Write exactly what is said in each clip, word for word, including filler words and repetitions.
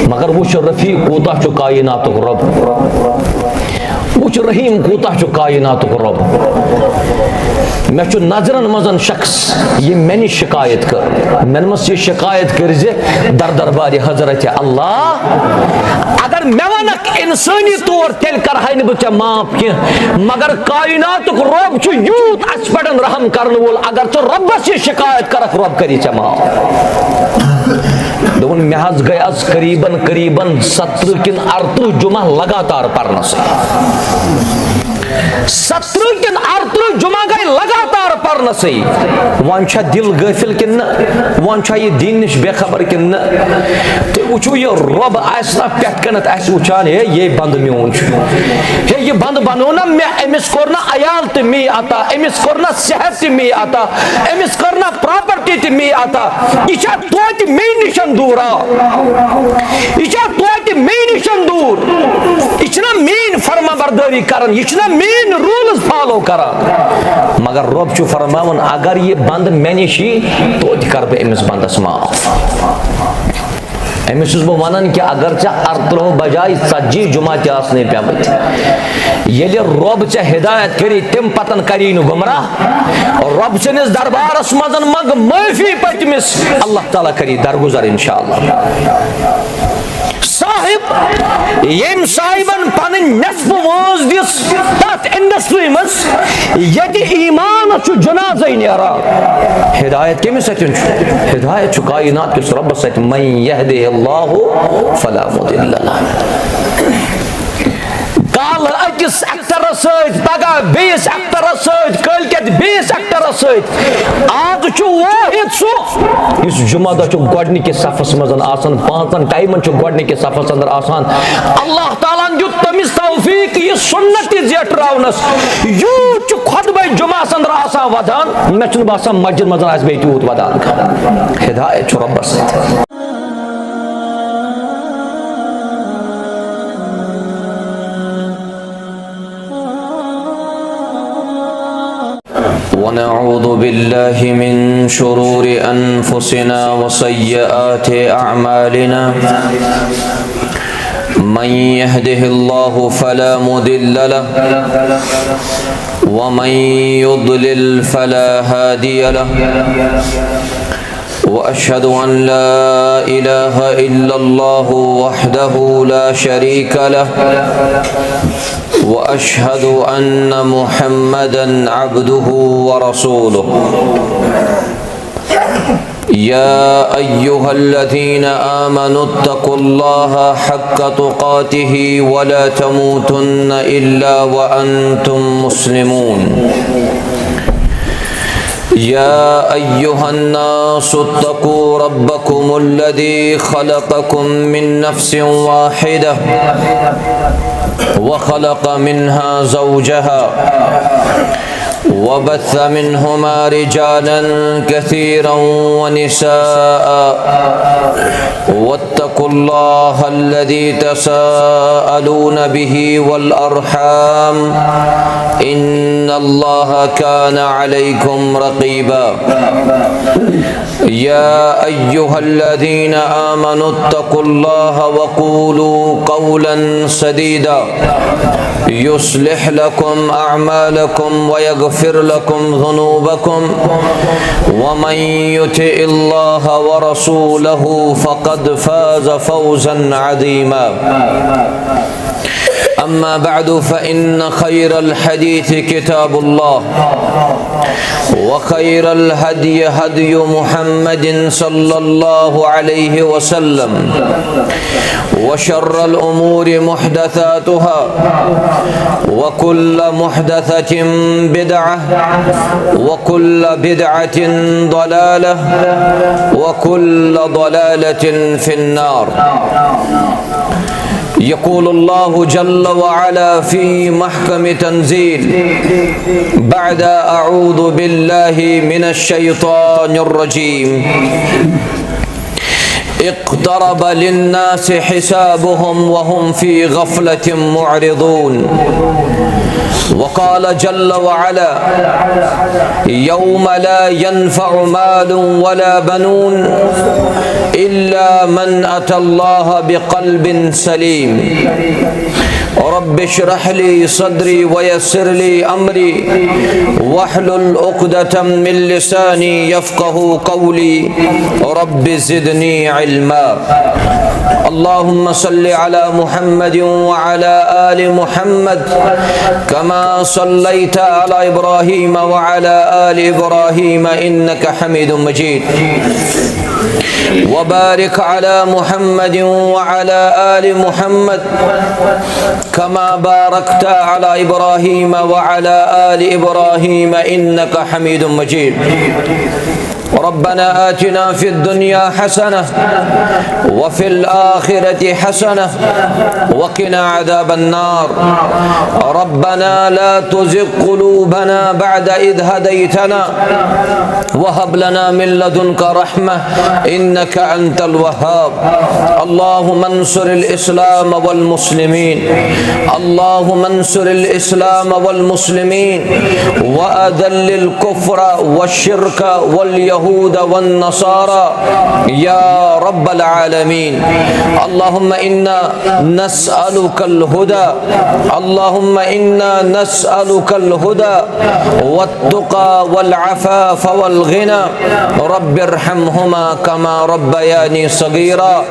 مگر وٕچھ رفیق کوٗتاہ چھُ کائناتُک رب، وٕچھ رحیم کوٗتاہ چھُ کائناتُک رب۔ مےٚ چھُ نظرن منٛز شخص، یہِ مےٚ نِش شکایت کٔر۔ مےٚ ووٚنمَس، یہِ شکایت کٔرۍ زِ در دربارِ حضرت اللہ، اگر مےٚ وَنَکھ انسٲنی طور، تیٚلہِ کرہاے نہٕ بہٕ ژےٚ معاف کینٛہہ، مگر کائناتُک رب چھُ یوٗت اَسہِ پٮ۪ٹھ رحم کرن وول، اگر ژٕ ربس یہِ شکایت کرکھ، رب کری ژےٚ معاف۔ دوٚپُن، مےٚ حظ گٔے از قریباً، قریباً سترٕہ کِنہٕ ارترٕہ جمعہ لگاتار پرنسٕے۔ سترٕہ کِنہٕ ارترٕہ جمعہ گٔے لگاتار پرنسٕے۔ وۄنۍ چھا دل غٲفل کِنہٕ نہ؟ وۄنۍ چھا یہِ دین نِش بے خبر کِنہٕ نہ؟ تُہۍ وٕچھِو، یہِ رۄب آسہِ نا پٮ۪ٹھ کَنٮ۪تھ اَسہِ وٕچھان، ہے، یہِ بنٛدٕ میون چھُ۔ ہے، یہِ بنٛدٕ بنوو نا مےٚ، أمِس کوٚر نا عیال تہِ مے عطا، أمِس کوٚر نا صحت تہِ مے عطا، أمِس کٔر نا پراپرٹی تہِ مے عطا۔ یہِ چھا توتہِ مے نِشن دوٗر؟ آ، یہِ چھا توتہِ مے نِشن دوٗر؟ یہِ چھِنہ میٲنۍ فرما بردٲری کران، یہِ چھِنہ میٲنۍ rules follow کران۔ مگر رۄب چھُ فرماوان، اگر یہِ بنٛدٕ مےٚ نِش یی، توتہِ کرٕ بہٕ أمِس بنٛدس معاف۔ أمِس چھُس بہٕ وَنان کہِ اگر ژےٚ ارترٕہو بجایہِ ژتجی جمعہ تہِ آسنَے پیٚمٕتۍ، ییٚلہِ رۄب ژےٚ ہدایت کری، تَمہِ پتن کری نہٕ گمراہ۔ رۄب سٕنٛدِس دربارس منٛز منٛگ معٲفی پٔتمِس، اللہ تعالیٰ کری درگُزر انشاءاللہ۔ صاحب، ییٚمۍ صاحبن پنٕنۍ نٮ۪صفہٕ وٲنٛس دِژ تتھ industry منٛز، ییٚتہِ ایمانس چھُ جنازے نیران۔ ہدایت کٔمِس اَتھِ چھُ؟ ہدایت چھُ کائنات کِس رۄبس اَتھِ۔ من یہدہ اللہ فلا مضل لہ۔ کالہٕ أکِس ایکٹرس سۭتۍ، پگاہ بیٚیِس ایکٹرس سۭتۍ، کٲلۍکٮ۪تھ بیٚیِس ایکٹرس سۭتۍ۔ آز چھُ واحد سُہ، یُس جمعہ دۄہ چھُ گۄڈٕنِکِس صفس منٛز آسان، پانٛژن ٹایمن چھُ گۄڈٕنِکِس صفس اندر آسان۔ اللہ تعالیٰ ہن دیُت تٔمِس توفیق یہِ سُنت تہِ زیٹھراونس۔ یوٗت چھُ خطبہ جمعہ اندر آسان ودان، مےٚ چھُنہٕ باسان مسجد منٛز آسہِ بیٚیہِ تیوٗت ودان کانٛہہ۔ ہدایت چھُ رۄبس سۭتۍ۔ ونعوذ باللہ من شرور انفسنا وسیئات اعمالنا۔ من يهده الله فلا مضل له، ومن يضلل فلا هادي له، وأشهد أن لا إله إلا الله وحده لا شريك له، وأشهد أن محمدا عبده ورسوله. يا أيها الذين آمنوا اتقوا الله حق تقاته ولا تموتن إلا وأنتم مسلمون. يا أيها الناس اتقوا ربكم الذي خلقكم من نفس واحدة وخلق منها زوجها وبث منهما رجالا كثيرا ونساء، واتقوا الله الذي تساءلون به والأرحام، إن الله كان عليكم رقيبا. يا أيها الذين آمنوا اتقوا الله وقولوا قولا سديدا، يصلح لكم أعمالكم ويغفر لكم ذنوبكم، ومن يطع الله ورسوله فقد فاز فوزا عظيما. أما بعد، فإن خير الحديث كتاب الله، وخير الهدي هدي محمد صلى الله عليه وسلم، وشر الأمور محدثاتها، وكل محدثة بدعة، وكل بدعة ضلالة، وكل ضلالة في النار. يقول الله جل وعلا في محكم تنزيل بعد أعوذ بالله من الشيطان الرجيم. اقترب للناس حسابهم وهم في غفلة معرضون. وقال جل وعلا: يوم لا ينفع مال ولا بنون إلا من أتى الله بقلب سليم. رب اشرح لي صدري ويسر لي أمري واحلل عقدة من لساني يفقه قولي. رب زدني علما. اللهم صل على محمد وعلى آل محمد كما صليت على إبراهيم وعلى آل إبراهيم إنك حميد مجيد. وبارك على محمد وعلى آل محمد كما باركت على إبراهيم وعلى آل إبراهيم إنك حميد مجيد. ربنا آتنا في الدنيا حسنة وفي الآخرة حسنة وقنا عذاب النار. ربنا لا تزغ قلوبنا بعد إذ هديتنا وهب لنا من لدنك رحمة إنك أنت الوهاب. اللهم انصر الإسلام والمسلمين. اللهم انصر الإسلام والمسلمين وأذل الكفر والشرك واليهود والنصارى يا رب العالمين. اللهم إنا نسألك الهدى. اللهم إنا نسألك الهدى والتقى والعفاف والغنى. رب ارحمهما كما ربياني صغيرا.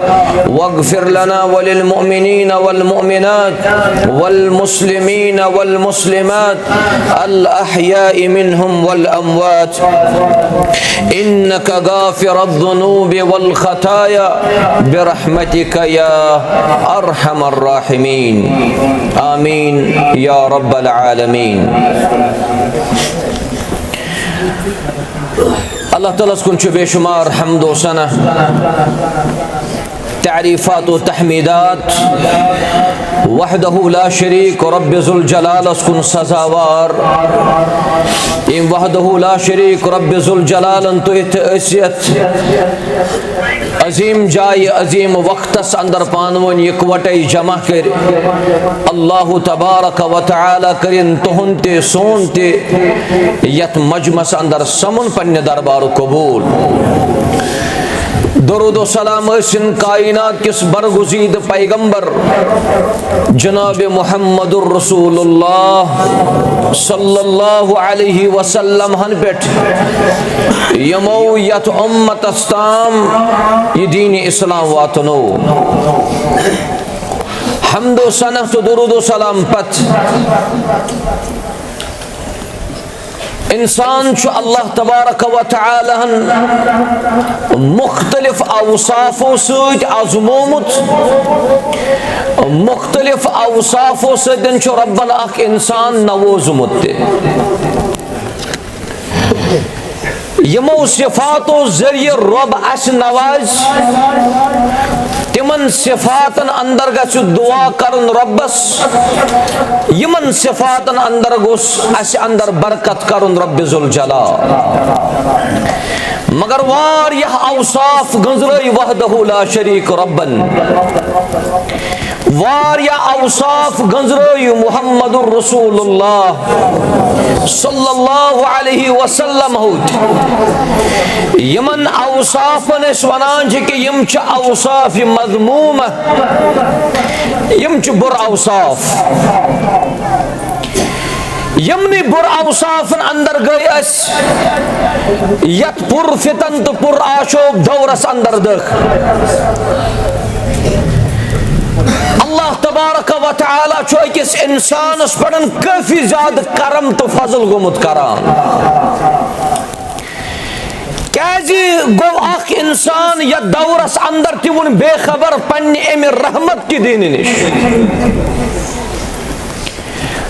واغفر لنا وللمؤمنين والمؤمنات والمسلمين والمسلمات الأحياء منهم والأموات إنك غافر الذنوب والخطايا برحمتك يا أرحم الراحمين. آمين يا رب العالمين. اللہ تعالیٰ ہس کُن چھُ بے شمار حمد و ثنا، تعریفات و تحمیدات، وحدہ لا شریک رب ذوالجلالس کُن سزاوار۔ یم وحدہ لا شریک رب ذوالجلالن تُہۍ تہٕ أسۍ یتھ عظیم جایہِ، عظیم وقتس اندر پانہٕ ؤنۍ یکوٹے جمع کٔرۍ۔ اللہ تبارک و تعالیٰ کٔرِن تُہُنٛد تہِ سون تہِ یتھ مجمس اندر سمُن پننہِ دربارُک قبول۔ درود و سلام ٲسِن کائنات کِس برگزیدٕ پیغمبر جناب محمد رسول اللہ صلی اللہ علیہ وسلم ہن پٮ۪ٹھ، یِمو یتھ امتس تام یہِ دین اسلام واتنو۔ حمد و ثنا تہٕ درود و سلام پتہٕ انسان چھُ اللہ تبارک و تعالیٰ ہن مختلف اوصافو سۭتۍ آزمومُت، مختلف اوصافو سۭتۍ چھُ ربن اکھ انسان نووزمُت تہِ۔ یِمو صفاتو ذٔریعہٕ رۄب اَسہِ نوازِ، تِمن صفاتن اندر گژھِ دعا کرُن رۄبس، یِمن صفاتن اندر گوٚژھ اَسہِ اندر برکت کرُن رب ذوالجلال۔ مگر واریاہ اوصاف گٔنٛزرٲے وحدہ لا شریک ربن۔ واریاہ اوصاف گٔنٛزرٲیِو محمد رسول اللہ صلی اللہ علیہ وسلم ہُنٛد۔ یِمن اوصافن أسۍ ونان چھِ کہِ یِم چھِ اوصاف مذمومہ، یِم چھِ بُرٕ اوصاف۔ یِمنٕے بُرٕ اوصافن اندر گٔے أسۍ یتھ پُر فتن تہٕ پُر آشوب دورس اندر دٲخل۔ اللہ تبارک و تعالیٰ چھُ أکِس انسانس پٮ۪ٹھ کٲفی زیادٕ کرم تہٕ فضل گوٚمُت کران۔ کیازِ گوٚو اکھ انسان یتھ دورس اندر تہِ وُن بے خبر پننہِ امہِ رحمت کہِ دینہٕ نِش؟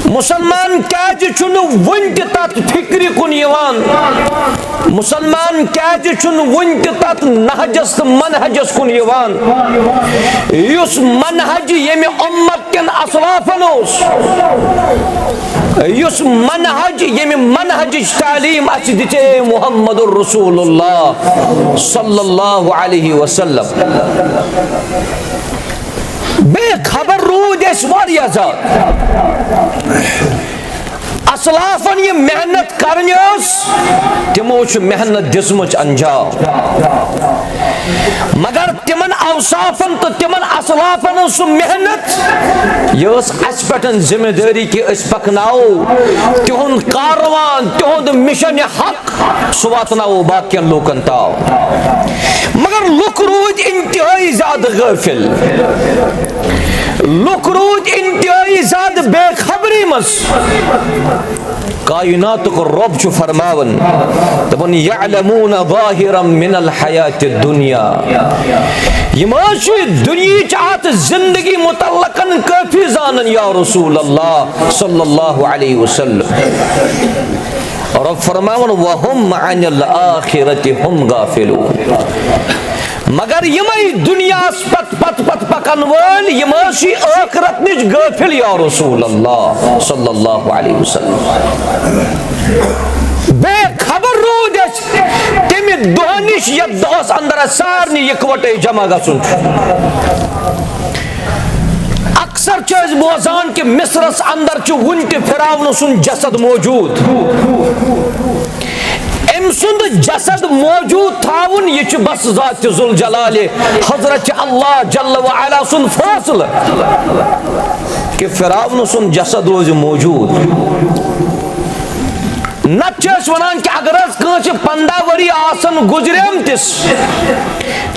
مسلمان کیازِ چھُنہٕ وُنہِ تہِ تتھ فکرِ کُن یِوان؟ مسلمان کیازِ چھُنہٕ وُنہِ تہِ تتھ نہجس تہٕ منہجس کُن یِوان، یُس منہج ییٚمہِ امت کٮ۪ن اسلافن اوس، یُس منہج، ییٚمہِ منہجٕچ تعلیٖم اَسہِ دِژے محمد رسول اللہ صلی اللہ علیہ وسلم؟ بے خبر روٗدۍ أسۍ واریاہ زیادٕ۔ اسلافن یہ محنت کرنی ٲس، تمو چھُ محنت دِژمٕژ انجام۔ مگر تمن اوصافن تہٕ تمن اسلافن ہٕنٛز سُہ محنت، یہِ ٲس اسہِ پٮ۪ٹھ ذمہ دٲری کہِ أسۍ پکناوو تِہُنٛد کاروان، تِہُنٛد مِشن حق، سُہ واتناوو باقین لوٗکن تام۔ مگر لُکھ روٗدۍ انتہٲیی زیادٕ غٲفِل، لُکھ روٗدۍ انتہٲیی زیادٕ بے خبری منٛز۔ کائناتُک رۄب چھُ فرماوان، دَپان، "یعلمون ظاہرا من الحیات الدنیا"، یِم حظ چھِ دُنیہٕچ اَتھ زندگی مُتعلقن کٲفی زانان، یا رسول اللہ صلی اللہ علیہ وسلم۔ رۄب فرماوان، "وهم عن الآخرة هم غافلون"۔ مگر یِمے دُنیاہس پتہٕ، پتہٕ، پتہٕ پکن وٲلۍ، یِم حظ چھِ ٲخرت نِش غٲفِل، یا رسول اللہ صلی اللہ علیہ وسلم۔ بے خبر روٗدۍ أسۍ تَمہِ دۄہ نِش، یَتھ دۄہس اندر اَسہِ سارنٕے یِکوَٹے جمع گژھُن چھُ۔ اکثر چھِ أسۍ بوزان کہِ مصرس اندر چھُ وُنہِ تہِ فرعون سُنٛد جسد موجود۔ أمۍ سُنٛد جسد موجود تھاوُن، یہِ چھُ بس ذات ذوالجلال حضرت اللہ جل و علا سُنٛد فٲصلہٕ کہِ فرعون سُنٛد جسد روزِ موجود۔ نتہٕ چھِ أسۍ وَنان کہِ اگر حظ کٲنٛسہِ پنٛداہ ؤری آسن گُزریمتِس،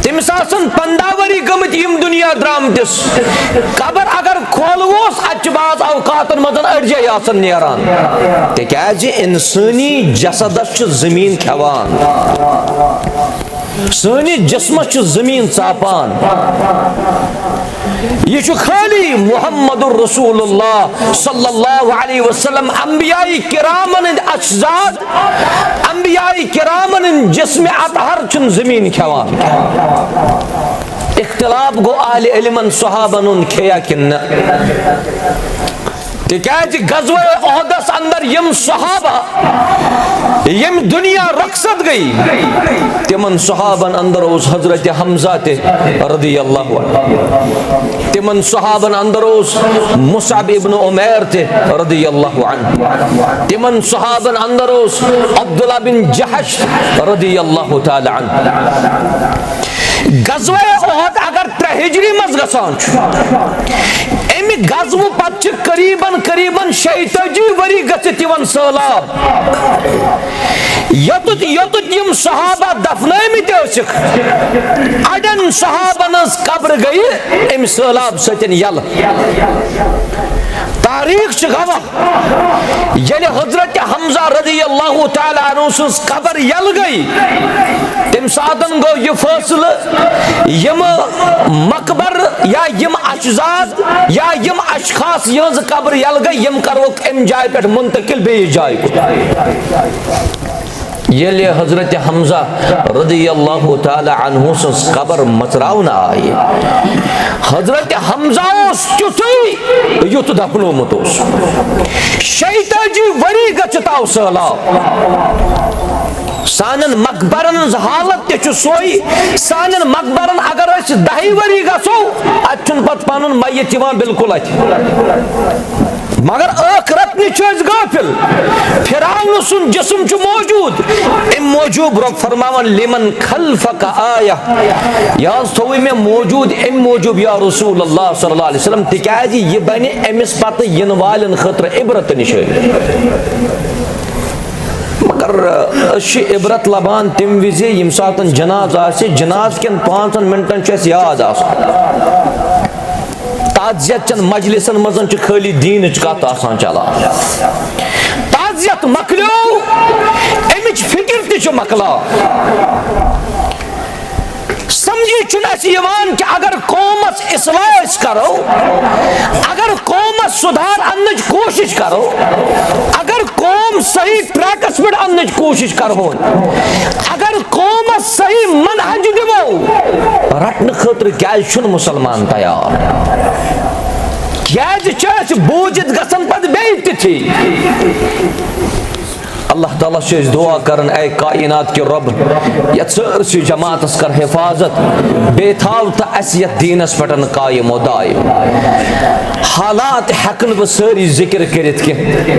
تٔمِس آسن پنٛداہ ؤری گٔمٕتۍ یِم دُنیا درٛامتِس، قبر اگر کھولوس، اَتہِ چھِ بعض اوقاتن منٛز أڈجے آسان نیران۔ تِکیٛازِ اِنسٲنی جسدس چھِ زٔمیٖن کھٮ۪وان، سٲنِس جسمس چھِ زٔمیٖن ژاپان۔ یہِ چھُ خٲلی محمد رسول اللہ صلی اللہ علیہ وسلم، انبیاء کرامن ہٕنٛدۍ اجساد، انبیاء کرامن ہٕنٛدۍ جسم اطہر چھُنہٕ زٔمیٖن کھٮ۪وان۔ اختلاف گوٚو اہل علمن، صحابن ہُنٛد کھیٚیا کِنہٕ نہ۔ تِکیٛازِ غزوہ احدس اندر یِم صحابہ یِم دُنیا رخصت گٔے، تِمن صحابن اندر اوس حضرت حمزہ تہِ رضی اللہ عنہ، تِمن صحابن اندر اوس مصعب ابن عمیر تہِ رضی اللہ عنہ، تِمن صحابن اندر اوس عبداللہ بن جحش رضی اللہ تعالی عنہ۔ غزوہ احد اگر ترٛےٚ ہجری منٛز گژھان چھُ، اَمہِ غزوہٕ پتہٕ چھِ قریباً قریباً شیٚیہِ تٲجی ؤری گٔژھِتھ یِوان سہلاب۔ یوٚتُتھ یوٚتُتھ یِم صحابہ دفنٲومٕتۍ ٲسِکھ، اَڑٮ۪ن صحابن ہٕنٛز قبرٕ گٔیہِ اَمہِ سہلاب سۭتۍ یَلہٕ۔ تاریخ چھِ گواہ، ییٚلہِ حضرت حمزہ رضی اللہ تعالیٰ عنہ سٕنٛز قبر یَلہٕ گٔے، تَمہِ ساتَن گوٚو یہِ فٲصلہٕ، یِم مقبر یا یِم اجساد یا یِم اشخاص یِہٕنٛز قبر یَلہٕ گٔے، یِم کَرہوکھ اَمہِ جایہِ پٮ۪ٹھ منتقل بیٚیِس جایہِ کُن۔ ییٚلہِ حضرت حمزہ رضی اللہ تعالیٰ عنہ سٕنٛز قبر مژراونہٕ آیہِ، حضرت حمزہ اوس تیُتھُے یُتھ دفنومُت اوس۔ شیٚتٲجی ؤری گٔژھِتھ آو سہلاب۔ سانٮ۪ن مقبرن ہٕنٛز حالت تہِ چھُ سۄے۔ سانٮ۪ن مقبرن اگر أسۍ دَہہِ ؤری گژھو، اَتہِ چھُنہٕ پتہٕ پنُن میت یِوان بالکل اَتھِ۔ مگر ٲخرت نِش چھِ أسۍ غٲفِل۔ فرعون سُنٛد جسم چھُ موجود۔ اَمہِ موٗجوٗب رۄب فرماوان، "لمن خلفک آیہ"، یہِ حظ تھوٚوُے مےٚ موٗجوٗد اَمہِ موٗجوٗب یا رسول اللہ صلی اللہ علیہ وسلم، تِکیٛازِ یہِ بنہِ أمِس پتہٕ یِنہٕ والٮ۪ن خٲطرٕ عبرت نِشٲنی۔ مگر أسۍ چھِ عبرت لبان تَمہِ وِزِ ییٚمہِ ساتہٕ جنازٕ آسہِ، جنازٕ کٮ۪ن پانٛژن منٹن چھُ اَسہِ یاد آسان۔ تعزیت چٮ۪ن مجلسن منٛز چھِ خٲلی دیٖنٕچ کتھ آسان چلان۔ تعزیت مۄکلیو، اَمِچ فکر تہِ چھِ مۄکلاو۔ سمجھی چھُنہٕ اَسہِ یِوان کہِ اگر قومس اصلاح أسۍ کرو، اگر قومس سُدھار اننٕچ کوٗشش کرو، اگر قوم صحیح ٹریکس پٮ۪ٹھ اننٕچ کوٗشش کرہون، اگر قومس صحیح منہج دِمو، رٹنہٕ خٲطرٕ کیازِ چھُنہٕ مسلمان تیار؟ کیازِ چھِ أسۍ بوٗزِتھ گژھان پتہٕ بیٚیہِ تِتھی؟ اللہ تعالیٰ چھِ أسۍ دعا کران، اے کائنات کہِ رۄب، یتھ سٲرسٕے جماعتس کر حفاظت، بیٚیہِ تھاو تہٕ اسہِ یتھ دیٖنس پٮ۪ٹھ قائم و دائم۔ حالات ہٮ۪کہٕ نہٕ بہٕ سٲری ذکر کٔرِتھ کینٛہہ۔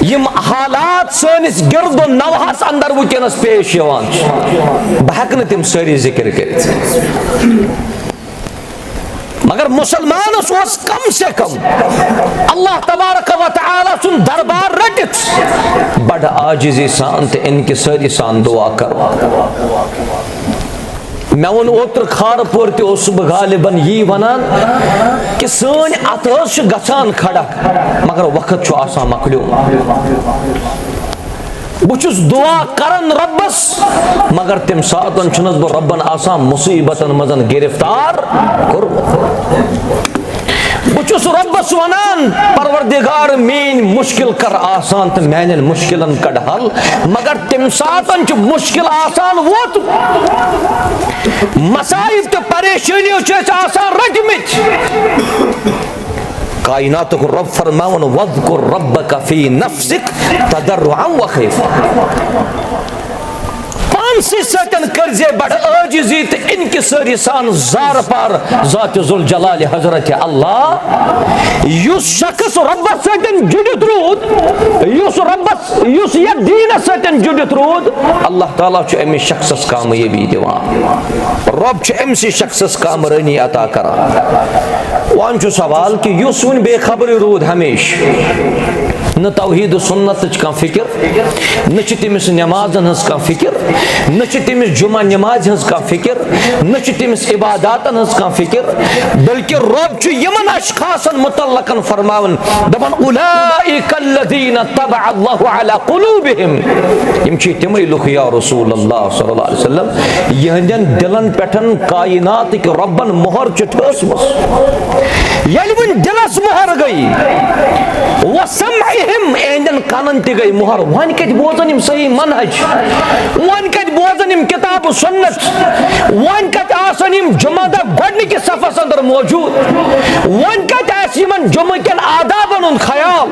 یِم حالات سٲنِس گرد و نواحس اندر وٕنکیٚنس پیش یِوان چھِ، بہٕ ہٮ۪کہٕ نہٕ تِم سٲری ذکر کٔرِتھ۔ مگر مسلمانس اوس کم سے کم اللہ تبارک و تعالیٰ سُنٛد دربار رٔٹِتھ بڑٕ عاجزی سان تہٕ انکسٲری سان دعا کرُن۔ مےٚ ووٚن اوترٕ کھارٕ پورِ تہِ اوسُس بہٕ غالباً یی ونان کہِ سٲنۍ اتھٕ حظ چھِ گژھان کھڑا، مگر وقت چھُ آسان مۄکلیومُت۔ بہٕ چھُس دعا کران رۄبس، مگر تَمہِ ساتہٕ چھُنس بہٕ رۄبن آسان مُصیبتن منٛز گرفتار کوٚرمُت۔ بہٕ چھُس رۄبس ونان، پروردگار، میٲنۍ مُشکِل کر آسان تہٕ میانٮ۪ن مُشکِلن کڑ حل، مگر تَمہِ ساتہٕ چھُ مُشکِل آسان ووتمُت۔ مصائب تہٕ پریشٲنیو چھِ اَسہِ آسان رٔٹمٕتۍ۔ کائناتُک رۄب فرماوان، "واذکر ربک فی نفسک تضرعا و خیفہ۔" پانسٕے سۭتۍ کٔرزِ بڑٕ عٲجزی تہٕ انکسٲری سان زارٕ پار ذات ذوالجلال حضرت اللہ۔ یُس شخص رۄبس سۭتۍ جُڑِتھ روٗد، یُس رۄبس، یُس یتھ دیٖنس سۭتۍ جُڑِتھ روٗد، اللہ تعالیٰ چھُ أمِس شخصس کامیٲبی دِوان۔ رۄب چھُ أمسٕے شخصس کامرٲنی عطا کران۔ وۄنۍ چھُ سوال کہِ یُس وۄنۍ بے خبرٕے روٗد ہمیشہٕ، نہ توحید و سنتٕچ کانٛہہ فکر، نہ چھِ تٔمِس نمازن ہٕنٛز کانٛہہ فکر، نہ چھِ تٔمِس جمعہ نمازِ ہٕنٛز کانٛہہ فکر، نہ چھِ تٔمِس عباداتن ہٕنٛز کانٛہہ فکر، بلکہِ رۄب چھُ یِمن اشخاصن متعلقن فرماوان، دپان، "اولئک الذین طبع اللہ علی قلوبہم"۔ یِم چھِ تِمے لُکھ، یا رسول اللہ صلی اللہ علیہ وسلم، یِہنٛدٮ۪ن دِلن پٮ۪ٹھ کائناتٕکۍ رۄبن مۄہر چھِ ٹھٲسمٕژ۔ ییٚلہِ وۄنۍ دِلس مۄہر گٔے، وسمعہم، یِہنٛدٮ۪ن کنن تہِ گٔے مۄہر۔ وۄنۍ کتہِ بوزن یِم صحیح منہج؟ وۄنۍ کتہِ بوزن یِم کتاب و سنت؟ وۄنۍ کتہِ آسن یِم جمعہ دۄہ گۄڈنِکِس صفس اندر موجود؟ وۄنۍ کتہِ آسہِ یِمن جمعہ کٮ۪ن آدابن ہُنٛد خیال؟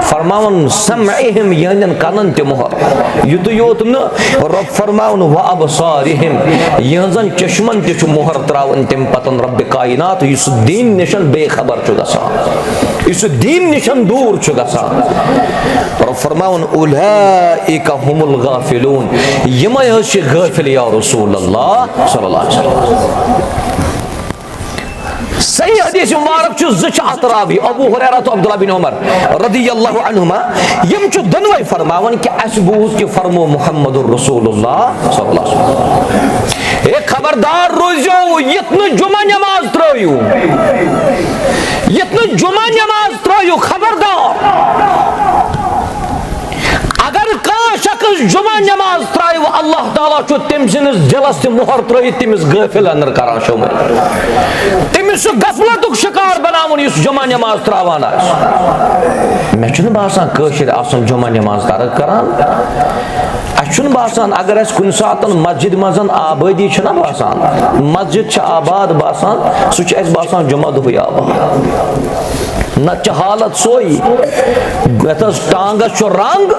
فرماوان، سمعہم، یِہنٛدٮ۪ن کنن تہِ مۄہر۔ یُتُے یوت نہٕ، رۄب فرماوان، و ابصارہم، یِہنٛزن چشمن تہِ چھُ مۄہر تراوان تمہِ پتن رۄب کائنات، یُس دیٖن نِشن بے خبر چھُ گژھان، یُس دیٖن نِشن دوٗر چھُ گژھان۔ رۄب فرماوان، اولئک هم الغافلون، یِمے حظ چھِ غٲفِل، یا رسول اللہ صلی اللہ علیہ وسلم۔ صحیح حدیث مبارک چھُ، زٕ چھِ اتھ راوی، ابو ہریرہ تہٕ عبداللہ بن عمر رضی اللہ عنہما، یِم چھِ دۄنوے فرماوان کہِ اَسہِ بوٗز کہِ فرمو محمد رسول اللہ صلی اللہ علیہ وسلم۔ ہے خبردار روٗزِو، یِتھ نہٕ جمعہ نماز ترٲیِو، یِتھ نہٕ جمعہ نماز ترٲیِو، خبردار۔ اگر کانٛہہ شخص جمعہ نماز ترٛاوِ، اللہ تعالیٰ چھُ تٔمۍ سٕنٛدِس دِلس تہِ مۄہر ترٛٲوِتھ، تٔمِس غٲفِل اندر کران شٲمِل۔ تٔمِس چھُ غفلتُک شکار بناوُن، یُس جمعہ نماز ترٛاوان آسہِ۔ مےٚ چھُنہٕ باسان کٲشِر آسن جمعہ نماز ترک کران۔ اَسہِ چھُنہٕ باسان، اگر اَسہِ کُنہِ ساتن مسجد منٛز آبٲدی چھَنہ باسان، مسجد چھِ آباد باسان، سُہ چھُ اَسہِ باسان جمعہ دۄہٕے آباد۔ نتہٕ چھِ حالت سۄے، یتھ حظ ٹانگس چھُ رنگ،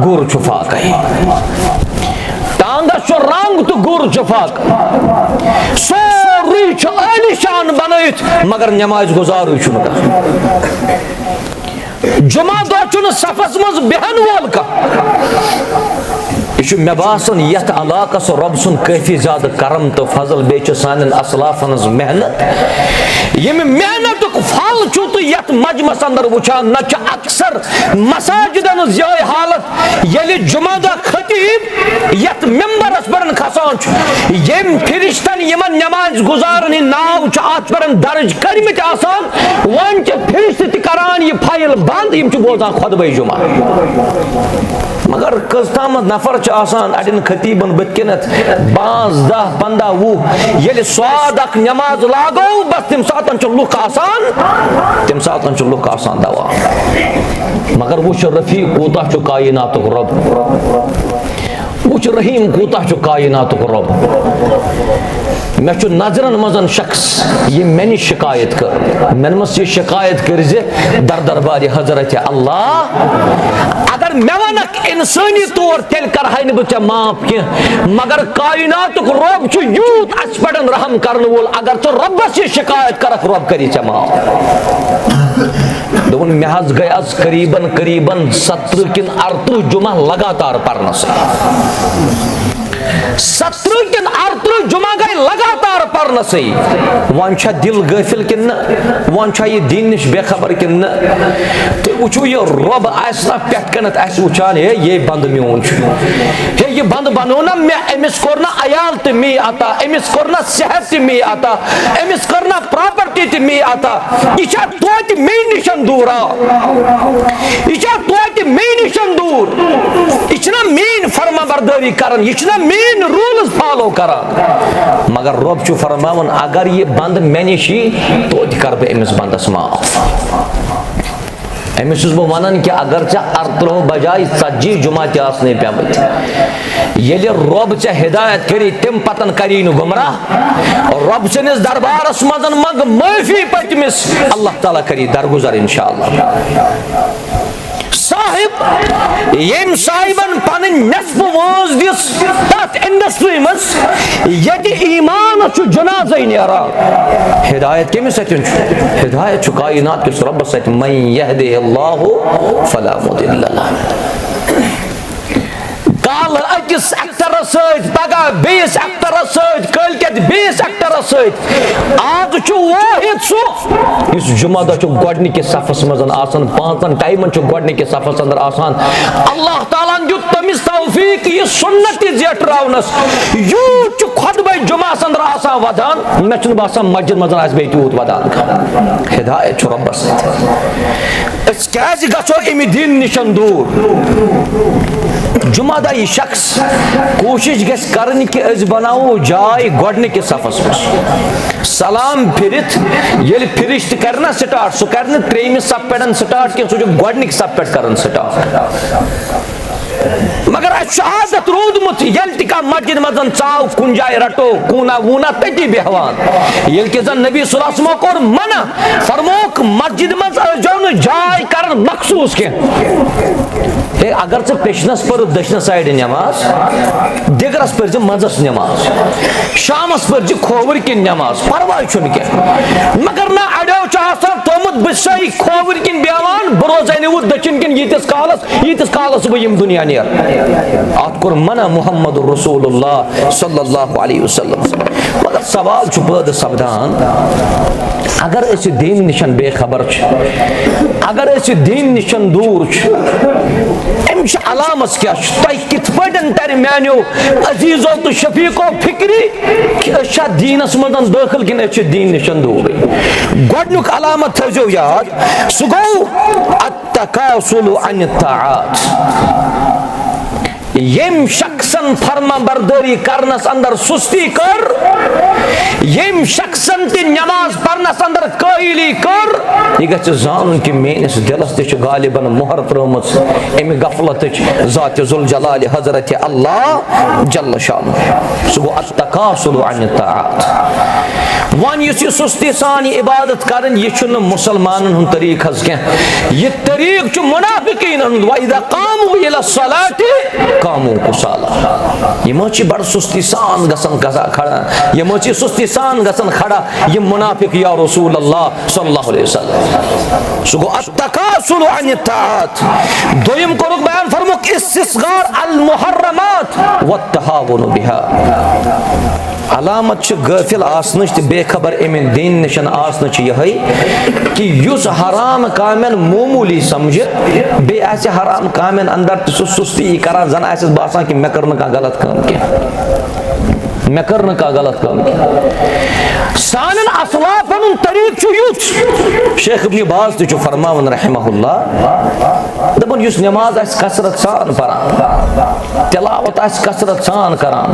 گُر چھُ فاقے۔ ٹانگس چھُ رنگ تہٕ گُر چھُ فاقے۔ سورُے چھُ عٲلی شان بنٲوِتھ، مگر نماز گزارٕے چھُنہٕ کانٛہہ۔ جمعہ دۄہ چھُنہٕ صفس منٛز بیہن وول کانٛہہ۔ یہِ چھُ مےٚ باسان، یتھ علاقس رۄب سُنٛد کٲفی زیادٕ کرم تہٕ فضل، بیٚیہِ چھِ سانٮ۪ن اسلافن ہٕنٛز محنت۔ ییٚمہِ محنتُک پھل چھُو تُہۍ یتھ مجمس اندر وٕچھان، نتہٕ چھِ اکثر مساجدن ہٕنٛز یِہوٚے حالت، ییٚلہِ جمعہ دۄہ خطیب یتھ ممبرس پٮ۪ٹھ کھسان چھُ، ییٚمۍ فرشتن یِمن نماز گزارن ہٕنٛدۍ ناو چھِ اتھ پٮ۪ٹھ درج کٔرمٕتۍ آسان، وۄنۍ چھِ فرشتہٕ تہِ کران یہِ فایل بند، یِم چھِ بوزان خطبہ جمعہ۔ مگر کٔژ تامَتھ نفر چھِ آسان اَڑٮ۪ن خطیٖبَن بٕتھِ کَنٮ۪تھ، پانٛژھ، دَہ، پنٛداہ، وُہ۔ ییٚلہِ سواد اکھ نٮ۪ماز لاگو، بس تَمہِ ساتَن چھِ لُکھ آسان، تَمہِ ساتَن چھِ لُکھ آسان دَوا۔ مگر وٕچھ رفیق کوٗتاہ چھُ کائناتُک رۄب۔ وٕچھ رحیم کوٗتاہ چھُ کائناتُک رۄب۔ مےٚ چھُ نظرن منٛز شخص، یہِ مےٚ نِش شکایت کٔر۔ مےٚ نِمَس یہِ شکایت کٔر زِ در دربارِ حضرت اللہ، اگر مےٚ وَنَکھ اِنسٲنی طور، تیٚلہِ کَرٕہَے نہٕ بہٕ ژےٚ معاف کینٛہہ، مگر کائناتُک رۄب چھُ یوٗت اَسہِ پٮ۪ٹھ رحم کَرَن وول۔ اگر ژٕ رۄبَس یہِ شکایت کَرَکھ، رۄب کَری ژےٚ معاف۔ دوٚپُن، مےٚ حظ گٔے آز قریباً، قریباً سترٕہ کِنہٕ ارترٕہ جمعہ لگاتار پرنَسٕے۔ سترٕہ کِنہٕ ارترٕہ جمعہ گٔے لگاتار پرنَسٕے۔ وۄنۍ چھا دِل غٲفِل کِنہٕ نہ؟ وۄنۍ چھا یہِ دین نِش بے خبر کِنہٕ نہ؟ تُہۍ وٕچھِو، یہِ رۄب آسہِ نہ پٮ۪ٹھ کَنٮ۪تھ اَسہِ وٕچھان، ہے، یے بنٛدٕ میون چھُ۔ ہے، یہِ بنٛدٕ بنوو نہ مےٚ، أمِس کوٚر نہ عیال تہِ مے عطا، أمِس کوٚر نہ صحت تہِ مے عطا، أمِس کٔر نہ پراپرٹی تہِ مے عطا۔ یہِ چھا توتہِ مے نِشن دوٗر؟ آ، یہِ چھا توتہِ مے نِشن دوٗر؟ یہِ چھِنہ میٲنۍ فرما بردٲری کران، یہِ چھِنہ میٲنۍ rules follow کران؟ مگر رۄب چھُ فرماوان، اگر یہِ بنٛدٕ مےٚ نِش یی، توتہِ کرٕ بہٕ أمِس بنٛدس معاف۔ أمِس چھُس بہٕ وَنان کہِ اگر ژےٚ ارترٕہو بجاے ژتجی جمعہ تہِ آسنَے پیٚمٕتۍ، ییٚلہِ رۄب ژےٚ ہدایت کَری، تَمہِ پَتَن کَری نہٕ گمراہ۔ رۄب سٕنٛدِس دربارَس منٛز منٛگ معٲفی پٔتمِس، اللہ تعالیٰ کَری درگُزر انشاءاللہ۔ صاحب، ییٚمۍ صاحبَن پَنٕنۍ نٮ۪صفہٕ وٲنٛس دِژ تَتھ industry منٛز، ییٚتہِ ایٖمانَس چھُ جنازَے نیران۔ ہدایت کٔمِس اَتھِ چھُ؟ ہدایت چھُ کائنات کِس رۄبَس اَتھِ۔ من یہدہ اللہ فلا مضل لہ۔ کالہٕ أکِس ایکٹرَس سۭتۍ، پگاہ بیٚیِس ایکٹرَس سۭتۍ، کٲلۍکٮ۪تھ بیٚیِس ایکٹرَس سۭتۍ۔ آز چھُ واحد سُہ، یُس جمعہ دۄہ چھُ گۄڈٕنِکِس صفَس منٛز آسان، پانٛژَن ٹایمَن چھُ گۄڈٕنِکِس صفَس اندر آسان۔ اللہ تعالیٰ ہَن دیُت تٔمِس توفیٖق یہِ سُنت تہِ زیٹھراونَس۔ یوٗت چھُ خطبہ جمعہ اندر آسان ودان، مےٚ چھُنہٕ باسان مسجد منٛز آسہِ بیٚیہِ تیوٗت ودان کانٛہہ۔ ہدایت چھُ رۄبَس سۭتۍ۔ أسۍ کیٛازِ گژھو اَمہِ دیٖنہٕ نِشَن دوٗر؟ جمعہ دۄہ یہِ شخص کوٗشِش گژھِ کَرٕنۍ کہِ أسۍ بناوو جاے گۄڈٕنِکِس صفَس منٛز۔ سلام پھِرِتھ ییٚلہِ پھِرِش تہِ کَرِ نہ start، سُہ کَرِ نہٕ ترٛیٚیِمہِ صفہٕ پٮ۪ٹھ start کینٛہہ، سُہ چھُ گۄڈٕنِکۍ صفہٕ پٮ۪ٹھ کَران start۔ مگر اَسہِ چھُ عادت روٗدمُت، ییٚلہِ تہِ کانٛہہ مسجد منٛز ژاو، کُنہِ جایہِ رَٹو کوٗنا ووٗنا، تٔتی بیٚہوان۔ ییٚلہِ کہِ زَن نبی صلی اللہ علیہ وسلمو کوٚر منع، فرمووُکھ، مسجد منٛز ٲسۍزیو نہٕ جاے کَران مخصوٗص کینٛہہ۔ ہے، اگر ژٕ پیٚچھنَس پٔرٕتھ دٔچھنہِ سایڈٕ نٮ۪ماز، دِگرَس پٔرۍزِ منٛزَس نٮ۪ماز، شامَس پٔرۍزِ کھووٕرۍ کِنۍ نٮ۪ماز، پَرواے چھُنہٕ کینٛہہ۔ مگر نہ، اَڑیو چھُ آسان تھوٚومُت، بہٕ چھُسَے کھووٕرۍ کِنۍ بیٚہوان، بہٕ روزَے نہٕ وُتھ دٔچھِنۍ کِنۍ ییٖتِس کالَس، ییٖتِس کالَس بہٕ یِمہٕ دُنیا نیرٕ۔ اَتھ کوٚر منع محمد رسول اللہ صلی اللہ علیہ وسلم۔ مگر سوال چھُ پٲدٕ سپدان، اگر أسۍ دیٖن نِشَن بے خبر چھِ، اگر أسۍ دیٖن نِشَن دوٗر چھِ، اَمِچ علامت کیٛاہ چھِ؟ تۄہہِ کِتھ پٲٹھۍ تَرِ میٛانیو عزیٖزو تہٕ شفیقو فِکرِ کہِ أسۍ چھا دیٖنَس منٛز دٲخل کِنہٕ أسۍ چھِ دیٖن نِشَن دوٗرٕے؟ گۄڈٕنیُک علامت تھٲیزیو یاد، سُہ گوٚو التکاسل عن الطاعات۔ ییٚمۍ شخصن فرما بردٲری کرنس اندر سستی کٔر، ییٚمۍ شخصن تہِ نماز پرنس اندر کٲہلی کٔر، یہِ گژھِ زانُن کہِ میٲنِس دلس تہِ چھِ غالباً مۄہر ترٲومٕژ امہِ غفلتٕچ ذات ذوالجلال حضرت اللہ جل شانہ۔ سُہ گوٚو التکاسل عن الطاعات۔ وۄنۍ یُس یہِ سُستی سان یہِ عبادت کرٕنۍ، یہِ چھُنہٕ مُسلمانن ہُنٛد طریٖقہٕ حظ کینٛہہ۔ یہِ طریٖقہٕ چھُ مُنافِقیٖنن ہُنٛد۔ وَإِذَا قَامُوا إِلَى الصَّلَاةِ قَامُوا كُسَالَىٰ۔ یِم حظ چھِ بڑٕ سُستی سان گژھان، گژھان کھڑا۔ یِم حظ چھِ سُستی سان گژھان کھڑا۔ یِم مُنافِق یا رسول اللہ صلی اللہ علیہ وسلم۔ سُہ گوٚو التکاسل عن الطاعات۔ دوٚیِم کوٚرُکھ بیان، فرمووُکھ استصغار المحرمات والتهاون بها۔ علامت چھِ غٲفِل آسنٕچ تہٕ بے خبر اَمہِ دیٖن نِشَن آسنٕچ چھِ یِہوٚے کہِ یُس حرام کامٮ۪ن معموٗلی سَمجھِ، بیٚیہِ آسہِ حرام کامٮ۪ن اَندَر تہِ سُہ سُستی یی کَران، زَن آسٮ۪س باسان کہِ مےٚ کٔر نہٕ کانٛہہ غلط کٲم کینٛہہ، مےٚ کٔر نہٕ کانٛہہ غلط کٲم کینٛہہ۔ سانٮ۪ن اَسلافَن ہُنٛد طریٖقہٕ چھُ یُتھ۔ شیخ ابن باز تہِ چھُ فرماوان رحمہ اللہ، دَپان، یُس نماز آسہِ کثرت سان پران، تلاوت آسہِ کثرت سان کران،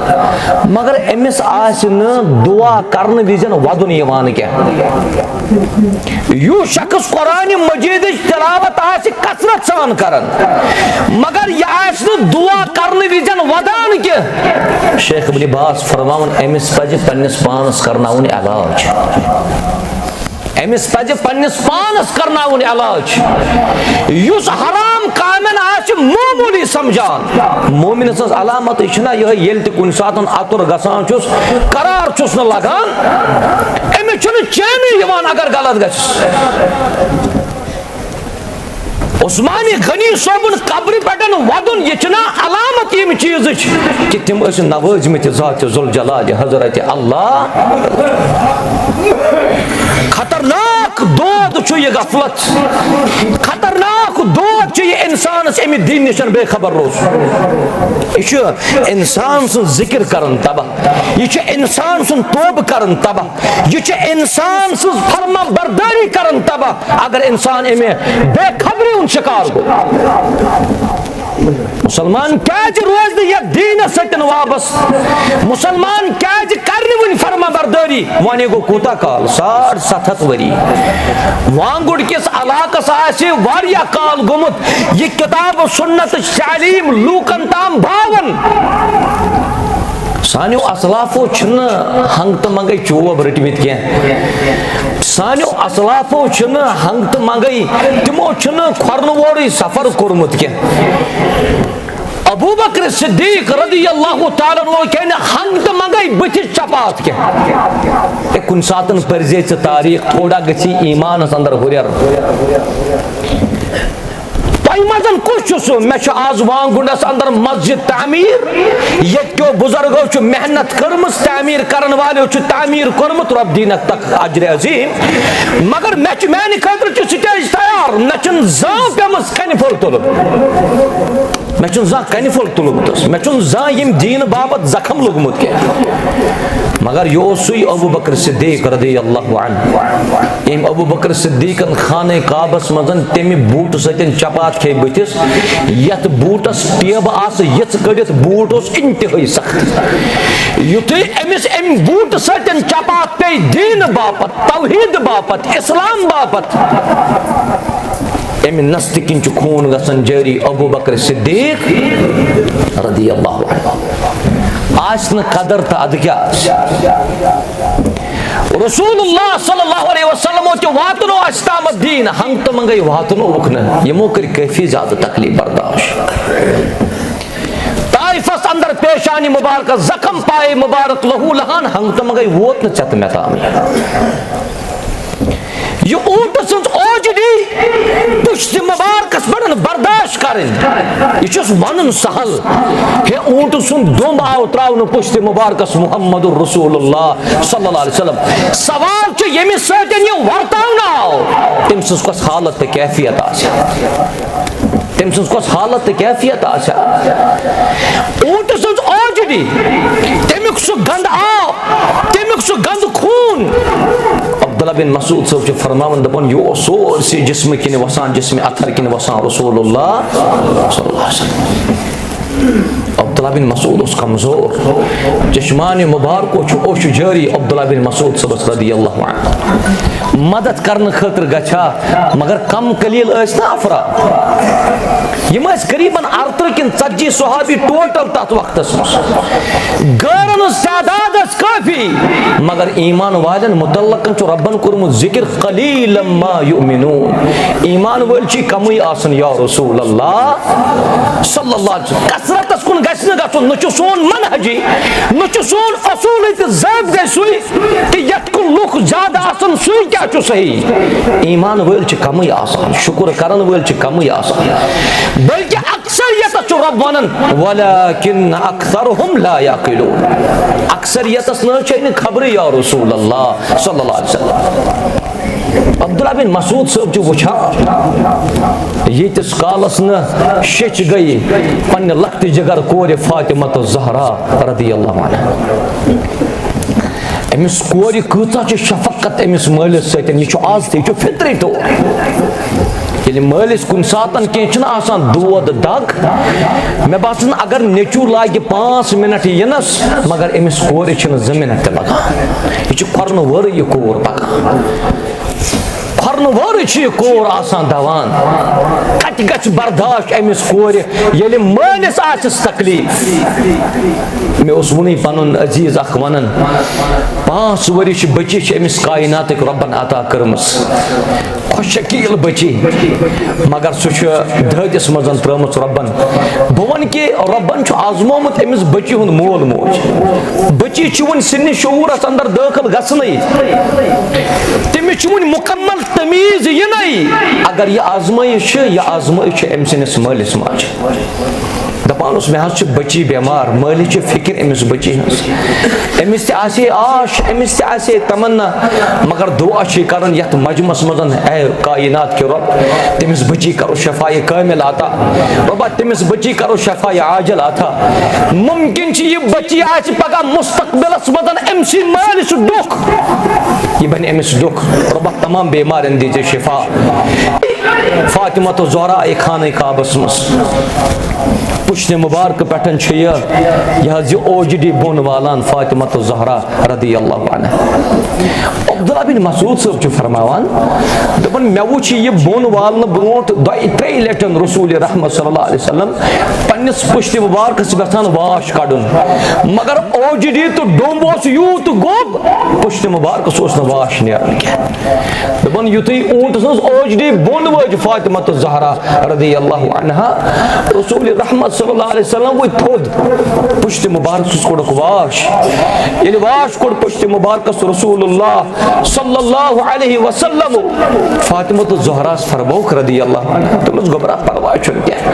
مگر أمِس آسہِ نہٕ دعا کرنہٕ وِزٮ۪ن وَدُن یِوان کینٛہہ۔ یُس شخص قرآن مجیدٕچ تلاوت آسہِ کثرت سان کران، مگر یہِ آسہِ نہٕ دعا کرنہٕ وِزٮ۪ن وَدان کینٛہہ، شیخ ابن باز فرماوان، أمِس پزِ پننِس پانس کرناوُن علاج۔ أمِس پزِ پننِس پانس کرناوُن علاج۔ یُس حرام کامٮ۪ن آسہِ معموٗلی سمجھان، مومن سٕنٛز علامت چھِنہ یِہوٚے، ییٚلہِ تہِ کُنہِ ساتہٕ اَتُر گژھان چھُس، قرار چھُس نہٕ لگان، أمِس چھُنہٕ چینٕے یِوان اگر غلط گژھِ۔ عثمان غنی صٲبُن قبرِ پٮ۪ٹھ وَدُن، یہِ چھِنہ علامت ییٚمہِ چیٖزٕچ کہِ تِم ٲسۍ نوٲزمٕتۍ ذاتِ ذوالجلالِ حضرت اللہ؟ خطرناک دود چھُ یہِ غفلت، خطرناک دود چھُ یہِ اِنسانَس اَمہِ دیٖنہٕ نِش بے خبر روزُن۔ یہِ چھُ اِنسان سٕنٛز ذِکِر کران تباہ، یہِ چھُ اِنسان سُنٛد توبہٕ کران تباہ، یہِ چھُ اِنسان سٕنٛز فرما بردٲری کران تباہ۔ اگر اِنسان اَمہِ بے خبری ہُنٛد شِکار گوٚو، مسلمان کیازِ روزِ نہٕ یتھ دیٖنس سۭتۍ وابستہٕ؟ مسلمان کیازِ کرِ نہٕ وُنہِ فرما بردٲری؟ وۄنۍ گوٚو کوٗتاہ کال؟ ساڑ ستھ ہتھ ؤری۔ وانگُڑ کِس علاقس آسہِ واریاہ کال گوٚمُت یہِ کتاب و سنتٕچ تعلیٖم لوٗکن تام باوان۔ سانیو اسلافو چھِنہٕ ہنٛگ تہٕ منٛگَے چوب رٔٹمٕتۍ کینٛہہ۔ سانیو اسلافو چھِنہٕ ہنٛگ تہٕ منٛگَے، تِمو چھُنہٕ کھۄرنہٕ وورُے سفر کوٚرمُت کینٛہہ۔ ابو بکر صدیق رضی اللہ تعالیٰ عنہ کیٛاہ نہٕ ہنٛگ تہٕ منٛگَے بٕتھِس چپاتھ کینٛہہ۔ ہے، کُنہِ ساتہٕ پٔرزے ژٕ تاریخ، تھوڑا گژھی ایمانس اندر ہُرٮ۪ر۔ تۄہہِ منٛز کُس چھُ سُہ؟ مےٚ چھُ آز وانگُنڈس اندر مسجد تعمیٖر، ییٚتہِ کیو بُزرگو چھُ محنت کٔرمٕژ، تعمیٖر کرن والیو چھُ تعمیٖر کوٚرمُت، رۄب دِنَکھ تَتھ اجرِ عظیٖم۔ مگر مےٚ چھُ، میانہِ خٲطرٕ چھُ سٹیج تیار، مےٚ چھُنہٕ زانٛہہ پیٚمٕژ کنہِ پھوٚل تُلُن۔ مےٚ چھُنہٕ زانٛہہ کنہِ پھوٚل تُلمُت، مےٚ چھُنہٕ زانٛہہ ییٚمہِ دیٖنہٕ باپتھ زخم لوٚگمُت کینٛہہ۔ مگر یہِ اوس سُے ابو بکر صدیق رضی اللہ عنہ، ییٚمۍ ابو بکر صدیقن خانہ کعبس منٛز تمہِ بوٗٹہٕ سۭتۍ چپاتھ کھے بٕتھِس، یتھ بوٗٹس ٹیبہٕ آسہٕ یِژھ کٔڑِتھ، بوٗٹ اوس انتہٲئی سخت۔ یُتھُے أمِس امہِ بوٗٹہٕ سۭتۍ چپاتھ پیٚیہِ دیٖنہٕ باپتھ، توحیٖد باپتھ، اسلام باپتھ، امہِ نستہِ کِنۍ چھُ خوٗن گژھان جٲری۔ ابو بکر صدیق رضی اللہ عنہ۔ آسہِ نہٕ قدر تہٕ ادٕ کیٛاہ آسہِ؟ رسول اللہ صلی اللہ علیہ وسلمو تہِ واتنو اسہِ تامتھ دیٖن، ہنٛگ تہٕ منٛگے واتنووُکھ نہٕ۔ یِمو کٔرۍ کٲفی زیادٕ تکلیف برداشت۔ طائفس اندر پیشانی مبارکس زخم پائے مبارک لہو لہان، ہنٛگ تہٕ منٛگے ووت نہٕ ژےٚ تہٕ مےٚ تامٕے۔ یہِ اوٗنٹہٕ سٕنٛز اوجڈی پُشتِ مُبارکس پٮ۪ٹھ برداشت کرٕنۍ، یہِ چھُس ونُن سہل۔ ہے، اوٗنٹہٕ سُنٛد دُمب آو تراونہٕ پُشتِ مُبارکس محمد رسول اللہ صلی اللہ علیہ وسلم۔ سوال چھُ، ییٚمِس سۭتۍ یہِ ورتاونہٕ آو، تٔمۍ سٕنٛز کۄس حالت تہٕ کیفیت آسہِ؟ تٔمۍ سٕنٛز کۄس حالت تہٕ کیفیت آسہِ ہا؟ اوٗنٹہٕ سٕنٛز اوجڈی، تَمیُک سُہ گنٛدٕ آب، تَمیُک سُہ گنٛدٕ خوٗن۔ عبداللہ بن مسعود صٲب چھِ فرماوان، دَپان، یہِ اوس سورسٕے جسمہٕ کِنۍ وَسان، جسمِ اطہر کِنۍ وَسان رسول اللہ صلی اللہ علیہ وسلم۔ عبداللہ بن مسعود اوس کمزور۔ چشمانِ مبارکو چھُ اوٚش جٲری عبداللہ بن مسعود صٲبس رضی اللہ عنہ۔ مدد کرنہٕ خٲطرٕ گژھِ ہا، مگر کم قلیل ٲسۍ نہ افراد۔ یِم ٲسۍ قریباً ارترٕہ کِنہٕ ژتجی صحابی ٹوٹل تتھ وقتس منٛز۔ غٲرن ہٕنٛز تعداد ٲس کٲفی، مگر ایمان والٮ۪ن متعلق چھُ رۄبن کوٚرمُت ذکر، قلیلا ما یؤمنون۔ ایمان وٲلۍ چھِ کمٕے آسان یا رسول اللہ صلی اللہ علیہ وسلم۔ کثرتس کُن گژھِ نہٕ گژھُن، نہ چھُ سون منہجی، نہ چھُ سون اصوٗلٕے تہٕ ضٲبطہٕ سُے۔ تہٕ یتھ کُن لُکھ زیادٕ آسن، سُے کیٛاہ چھُ صحیح؟ ایمان وٲلۍ چھِ کمٕے آسان، شُکر کرن وٲلۍ چھِ کمٕے آسان۔ بلکہِ اکثریتس چھُ رۄب ونان، "ولکن اکثرهم لا یعقلون"۔ اکثریتس نہ حظ چھے نہٕ خبرٕے یا رسول اللہ صلی اللہ علیہ وسلم۔ عبداللہ بن مسعود صٲب چھُ وٕچھان، ییٖتِس کالس نہٕ شیٚچھ گٔیہِ پننہِ لۄکٹہِ جگر کورِ فاطمہ الزہرا رضی اللہ عنہا۔ أمِس کورِ کۭژاہ چھِ شفقت أمِس مٲلِس سۭتۍ، یہِ چھُ آز تہِ، یہِ چھُ فطری طور۔ ییٚلہِ مٲلِس کُنہِ ساتَن کینٛہہ چھُنہٕ آسان، دود دَگ، مےٚ باسان اگر نیٚچوٗ لاگہِ پانٛژھ مِنَٹ یِنَس، مگر أمِس کورِ چھِنہٕ زٕ مِنَٹ تہِ لَگان۔ یہِ چھِ کھۄرنہٕ وٲرٕے یہِ کوٗر پَکان۔ کھۄرنہٕ وٲرٕے چھِ یہِ کوٗر آسان دَوان۔ کَتہِ گژھِ برداشت أمِس کورِ، ییٚلہِ مٲلِس آسٮ۪س تکلیٖف؟ مےٚ اوس وُنُے پَنُن عزیٖز اَکھ وَنان، پانٛژھ ؤری چھِ بٔچی چھِ أمِس کایناتٕکۍ رۄبَن عطا کٔرمٕژ۔ خۄش شکیل بچی، مگر سُہ چھُ دٲدِس منٛز ترٲومٕژ رۄبن۔ بہٕ وَنہٕ کہِ رۄبن چھُ آزمومُت أمِس بچی ہُنٛد مول موج۔ بچی چھِ وُنہِ سِنہِ شعوٗرس اندر دٲخل گژھنٕے۔ تٔمِس چھُ وُنہِ مُکمل تمیٖز یِنَے۔ اگر یہِ آزمٲیِش چھِ، یہِ آزمٲیِش چھِ أمۍ سٕنٛدِس مٲلِس ماجہِ۔ دپان اوس، مےٚ حظ چھِ بچی بٮ۪مار، مٲلِس چھِ فکر أمِس بچی ہٕنٛز۔ أمِس تہِ آسہِ ہے آش، أمِس تہِ آسہِ ہے تمنا، مگر دعا چھِ کران یتھ مجمس منٛز، اے کائنات کہِ رۄب، تٔمِس بچی کرو شفایہِ کامل عطا۔ رۄبا، تٔمِس بچی کرو شفایہِ عاجل عطا۔ ممکن چھِ یہِ بچی آسہِ پگاہ مستقبلس منٛز أمۍ سٕے مٲلِس ڈُکھ، یہِ بنہِ أمِس ڈُکھ۔ رۄبا، تمام بیمارن دیٖزِ شفا۔ فاطمہ الزہرا آیہِ خانہ کعبس منٛز۔ پشت مبارک پٮ۪ٹھ چھُ یہِ، یہِ حظ یہِ اوجڈی بۄن والان فاطمہ الزہرا رضی اللہ عنہا۔ عبداللہ بن مسعود صٲب چھُ فرماوان، دپان، مےٚ وُچھ یہِ بۄن والنہٕ برونٛٹھ دۄیہِ ترٛیٚیہِ لٹہِ رسول رحمت صلی اللہ علیہ وسلم پننِس پشت مبارکس ویژھان واش کڑُن، مگر اوجڈی تہٕ ڈوٚمب اوس یوٗت گوٚب، پشت مبارکس اوس نہٕ واش نیران کینٛہہ۔ دپان، یُتھُے اوٗنٹہٕ سٕنٛز اوجڈی بۄن وٲج فاطمہ الزہرا رضی اللہ عنہا، رسول رحمت صلی اللہ علیہ وسلم ؤتھۍ تھوٚد، پشت مبارکس کوٚڑُکھ واش۔ ییٚلہِ واش کوٚڑ پشت مبارکس رسول اللہ صلی اللہ علیہ وسلم، فاطمہ الزہراس فرمووُکھ رضی اللہ عنہا، دوٚپمَس، گوٚبرا، پرواے چھُنہٕ کینٛہہ۔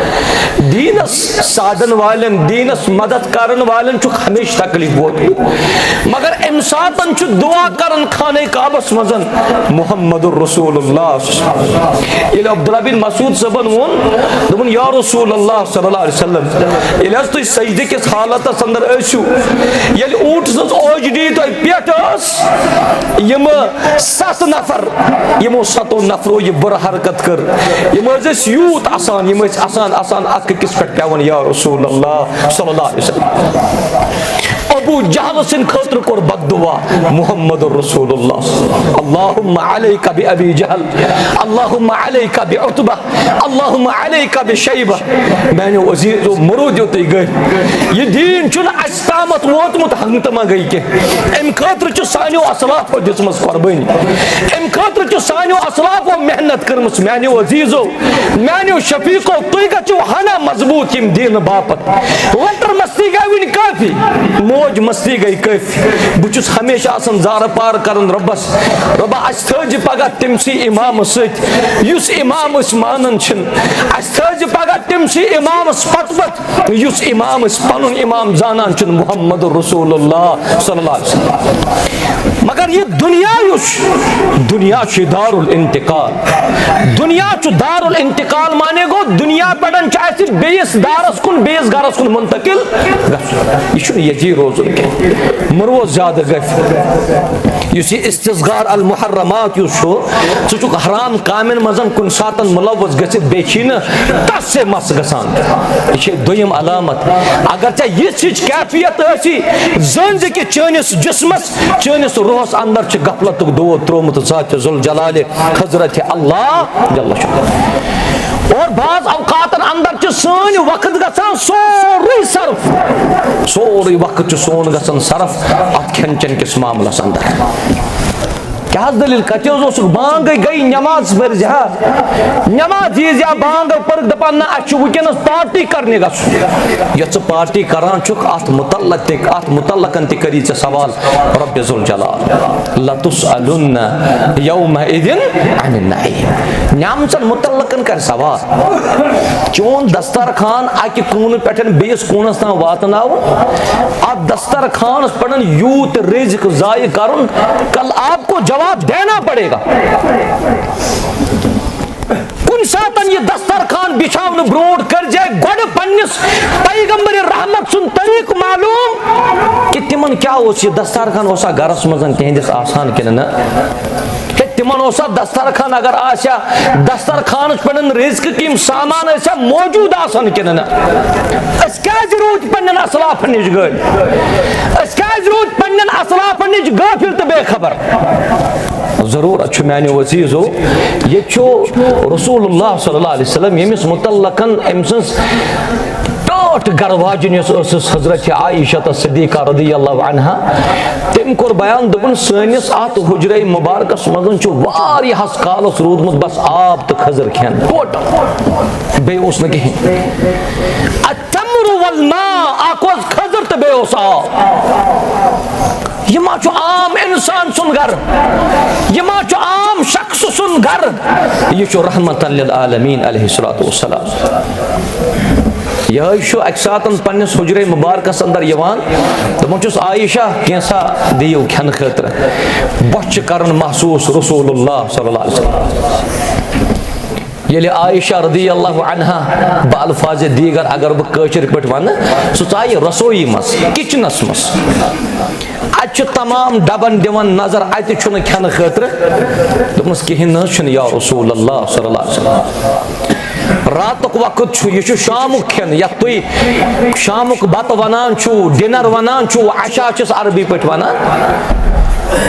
دیٖنس سادن والٮ۪ن، دیٖنس مدد کرن والٮ۪ن چھُکھ ہمیشہِ تکلیف ووتمُت، مگر امہِ ساتن چھُ دعا کران خانہ کعبس منٛز محمد رسول اللہ۔ ییٚلہِ عبداللہ بن مسعود صٲبن ووٚن، دوٚپُن، یا رسول اللہ صلی اللہ علیہ وسلم، ییٚلہِ حظ تُہۍ سجدٕ کِس حالتس اندر ٲسِو، ییٚلہِ اوٗنٹ سٕنٛز اوجڈی تۄہہِ پٮ۪ٹھ ٲس، یِم ستھ نفر، یِمو ستو نفرو یہِ بُرٕ حرکت کٔر، یِم حظ ٲسۍ یوٗت اسان، یِم ٲسۍ اسان اسان اکھ أکِس پٮ۪ٹھ پٮ۪وان، یا رسول اللہ صلی اللہ علیہ وسلم۔ ابو جہل سٕنٛدِ خٲطرٕ کوٚر بددعا محمد رسول اللہ، اللہم علیک بابی جہل، اللہم علیک بعتبہ، اللہم علیک بشیبہ۔ میانیو عزیزو، مہ روٗدِو تُہۍ گٔرۍ۔ یہِ دیٖن چھُنہٕ اسہِ تامَتھ ووتمُت ہنٛگتہٕ منٛگَے کینٛہہ۔ امہِ خٲطرٕ چھُ سانیو اسلافو دِژمٕژ قۄربٲنی۔ امہِ خٲطرٕ چھُ سانیو اسلافو محنت کٔرمٕژ۔ میانیو عزیزو، میانیو شفیقو، تُہۍ گژھِو ہنا مضبوٗط ییٚمہِ دیٖنہٕ باپتھ۔ لۄکٹہِ مستی گٔے وٕنہِ کٲفی، موج مستی گٔے کٲفی۔ بہٕ چھُس ہمیشہِ آسان زارٕ پار کران رۄبس، رۄبا، اسہِ تھٲوزِ پگاہ تٔمسٕے امامس سۭتۍ، یُس امام أسۍ مانان چھِنہٕ۔ اسہِ تھٲوزِ پگاہ تٔمسٕے امامس پتہٕ پتہٕ، یُس امام أسۍ پنُن امام زانان چھِنہٕ، محمد رسول اللہ صلی اللہ علیہ وسلم۔ مگر یہِ دُنیا یُس چھُ، دُنیا چھُ دارالانتقال۔ دُنیا چھُ دارالانتقال، معنی گوٚو، دُنیا پٮ۪ٹھ چھُ اسہِ بیٚیِس دارس کُن، بیٚیِس گرس کُن منتقل گژھُن۔ یہِ چھُنہٕ ییٚتی روزُن کینٛہہ۔ مہ روز زیادٕ گژھِ۔ یُس یہِ استصغار المحرمات یُس چھُ، ژٕ چھُکھ حرام کامٮ۪ن منٛز کُنہِ ساتن ملوث گٔژھِتھ، بیٚیہِ چھی نہٕ تس سے مس گژھان۔ یہِ چھِ دوٚیِم علامت۔ اگر ژےٚ یِژھ ہِچ کیفیت ٲسی، زٲنۍ زِ کہِ چٲنِس جسمس، چٲنِس روحس اندر چھِ غفلتُک دود تروومُت ذات ذوالجلالِ حضرت اللہ جل شانہ۔ اور بعض اوقاتن اندر چھِ سٲنۍ وقت گژھان سورُے صرف، سورُے وقت چھُ سون گژھان صرف اتھ کھٮ۪ن چٮ۪ن کِس معاملس اندر۔ کیٛاہ حظ دٔلیٖل؟ کَتہِ حظ اوسُکھ؟ بانٛگ گٔے، گٔے نٮ۪ماز پٔرۍ زِ ہا۔ نٮ۪ماز ییٖزِ ہا، بانٛگ پٔرٕکھ، دَپان، نہ، اَسہِ چھُ وٕنکیٚنَس پارٹی کَرنہِ گژھُن۔ یۄس ژٕ پارٹی کَران چھُکھ، اَتھ مُتعلق تہِ، اَتھ مُتعلقَن تہِ کٔری ژےٚ سوال رۄبِ ذوالجلال۔ لَتُسْأَلُنَّ يَوْمَئِذٍ عَنِ النَّعِيمِ۔ نعمژَن مُتعلقَن کَر سوال۔ چون دسترخوان اَکہِ کوٗنہٕ پٮ۪ٹھ بیٚیِس کوٗنَس تام واتناوُن، اَتھ دسترخوانَس پٮ۪ٹھ یوٗت رزق ضایع کرُن، کل آپ کو جواب دینا پڑے گا۔ کُنہِ ساتن یہِ دسترخوان بِچھاونہٕ برونٛٹھ کٔرزِ گۄڈٕ پننِس پیغمبر رحمت سُنٛد طریٖقہٕ معلوٗم کہِ تِمن کیٛاہ اوس، یہِ دسترخوان اوسا گرس منٛز تِہنٛدِس آسان کِنہٕ نہ۔ ہے، تِمن اوسا دسترخوان اگر آسہِ ہا، دسترخوانس پٮ۪ٹھ رزقٕکۍ یِم سامان ٲسۍ ہا موجود آسان کِنہٕ نہ؟ أسۍ کیازِ روٗدۍ پننٮ۪ن اسلافن نِش غٲفِل؟ أسۍ کیازِ روٗدۍ پننٮ۪ن اسلافن نِش غٲفِل تہٕ بے خبر؟ ضروٗرت چھُ میانیو عزیزو، ییٚتہِ چھُ رسول اللہ صلی اللہ علیہ وسلم، ییٚمِس متعلقن أمۍ سٕنٛز ٹٲٹھ گرٕ واجِنۍ یۄس ٲسٕس حضرت عائشہ صدیقہ رضی اللہ عنہا، تٔمۍ کوٚر بیان، دوٚپُن، سٲنِس اَتھ حجرے مبارکس منٛز چھُ واریاہس کالس روٗدمُت بس آب تہٕ کھٔزٕر کھٮ۪ن، ٹوٹل، بیٚیہِ اوس نہٕ کِہیٖنۍ۔ التمر والماء، اکھ اوس کھٔزٕر تہٕ بیٚیہِ اوس آب۔ یہِ ما چھُ عام انسان سُنٛد گرٕ؟ یہِ ما چھُ عام شخص سُنٛد گرٕ؟ یہِ چھُ رحمتاً للعالمین علیہ الصلوۃ والسلام۔ یِہوٚے چھُ اَکہِ ساتَن پنٛنِس حُجرے مُبارکَس اندر یِوان، دَپان چھُس، "عائشہ، کینٛژھا دِیِو کھٮ۪نہٕ خٲطرٕ، بۄچھِ چھِ کَران محسوٗس رسول اللہ صلی اللہ علیہ وسلم۔" ییٚلہِ عائشہ رضی اللہ عنہا، بہ الفاظ دیگر اگر بہٕ کٲشِر پٲٹھۍ وَنہٕ، سُہ ژایہِ رسویی منٛز، کِچنَس منٛز۔ اَتہِ چھُ تمام ڈبن دِوان نظر، اَتہِ چھُنہٕ کھٮ۪نہٕ خٲطرٕ۔ دوٚپمَس، "کِہیٖنۍ نہٕ حظ چھُنہٕ یا رسول اللہ صلی اللہ علیہ وسلم۔ راتُک وقت چھُ، یہِ چھُ شامُک کھٮ۪ن، یَتھ تُہۍ شامُک بَتہٕ وَنان چھُو، ڈِنر وَنان چھُو، عشاء چھِس عربی پٲٹھۍ وَنان۔"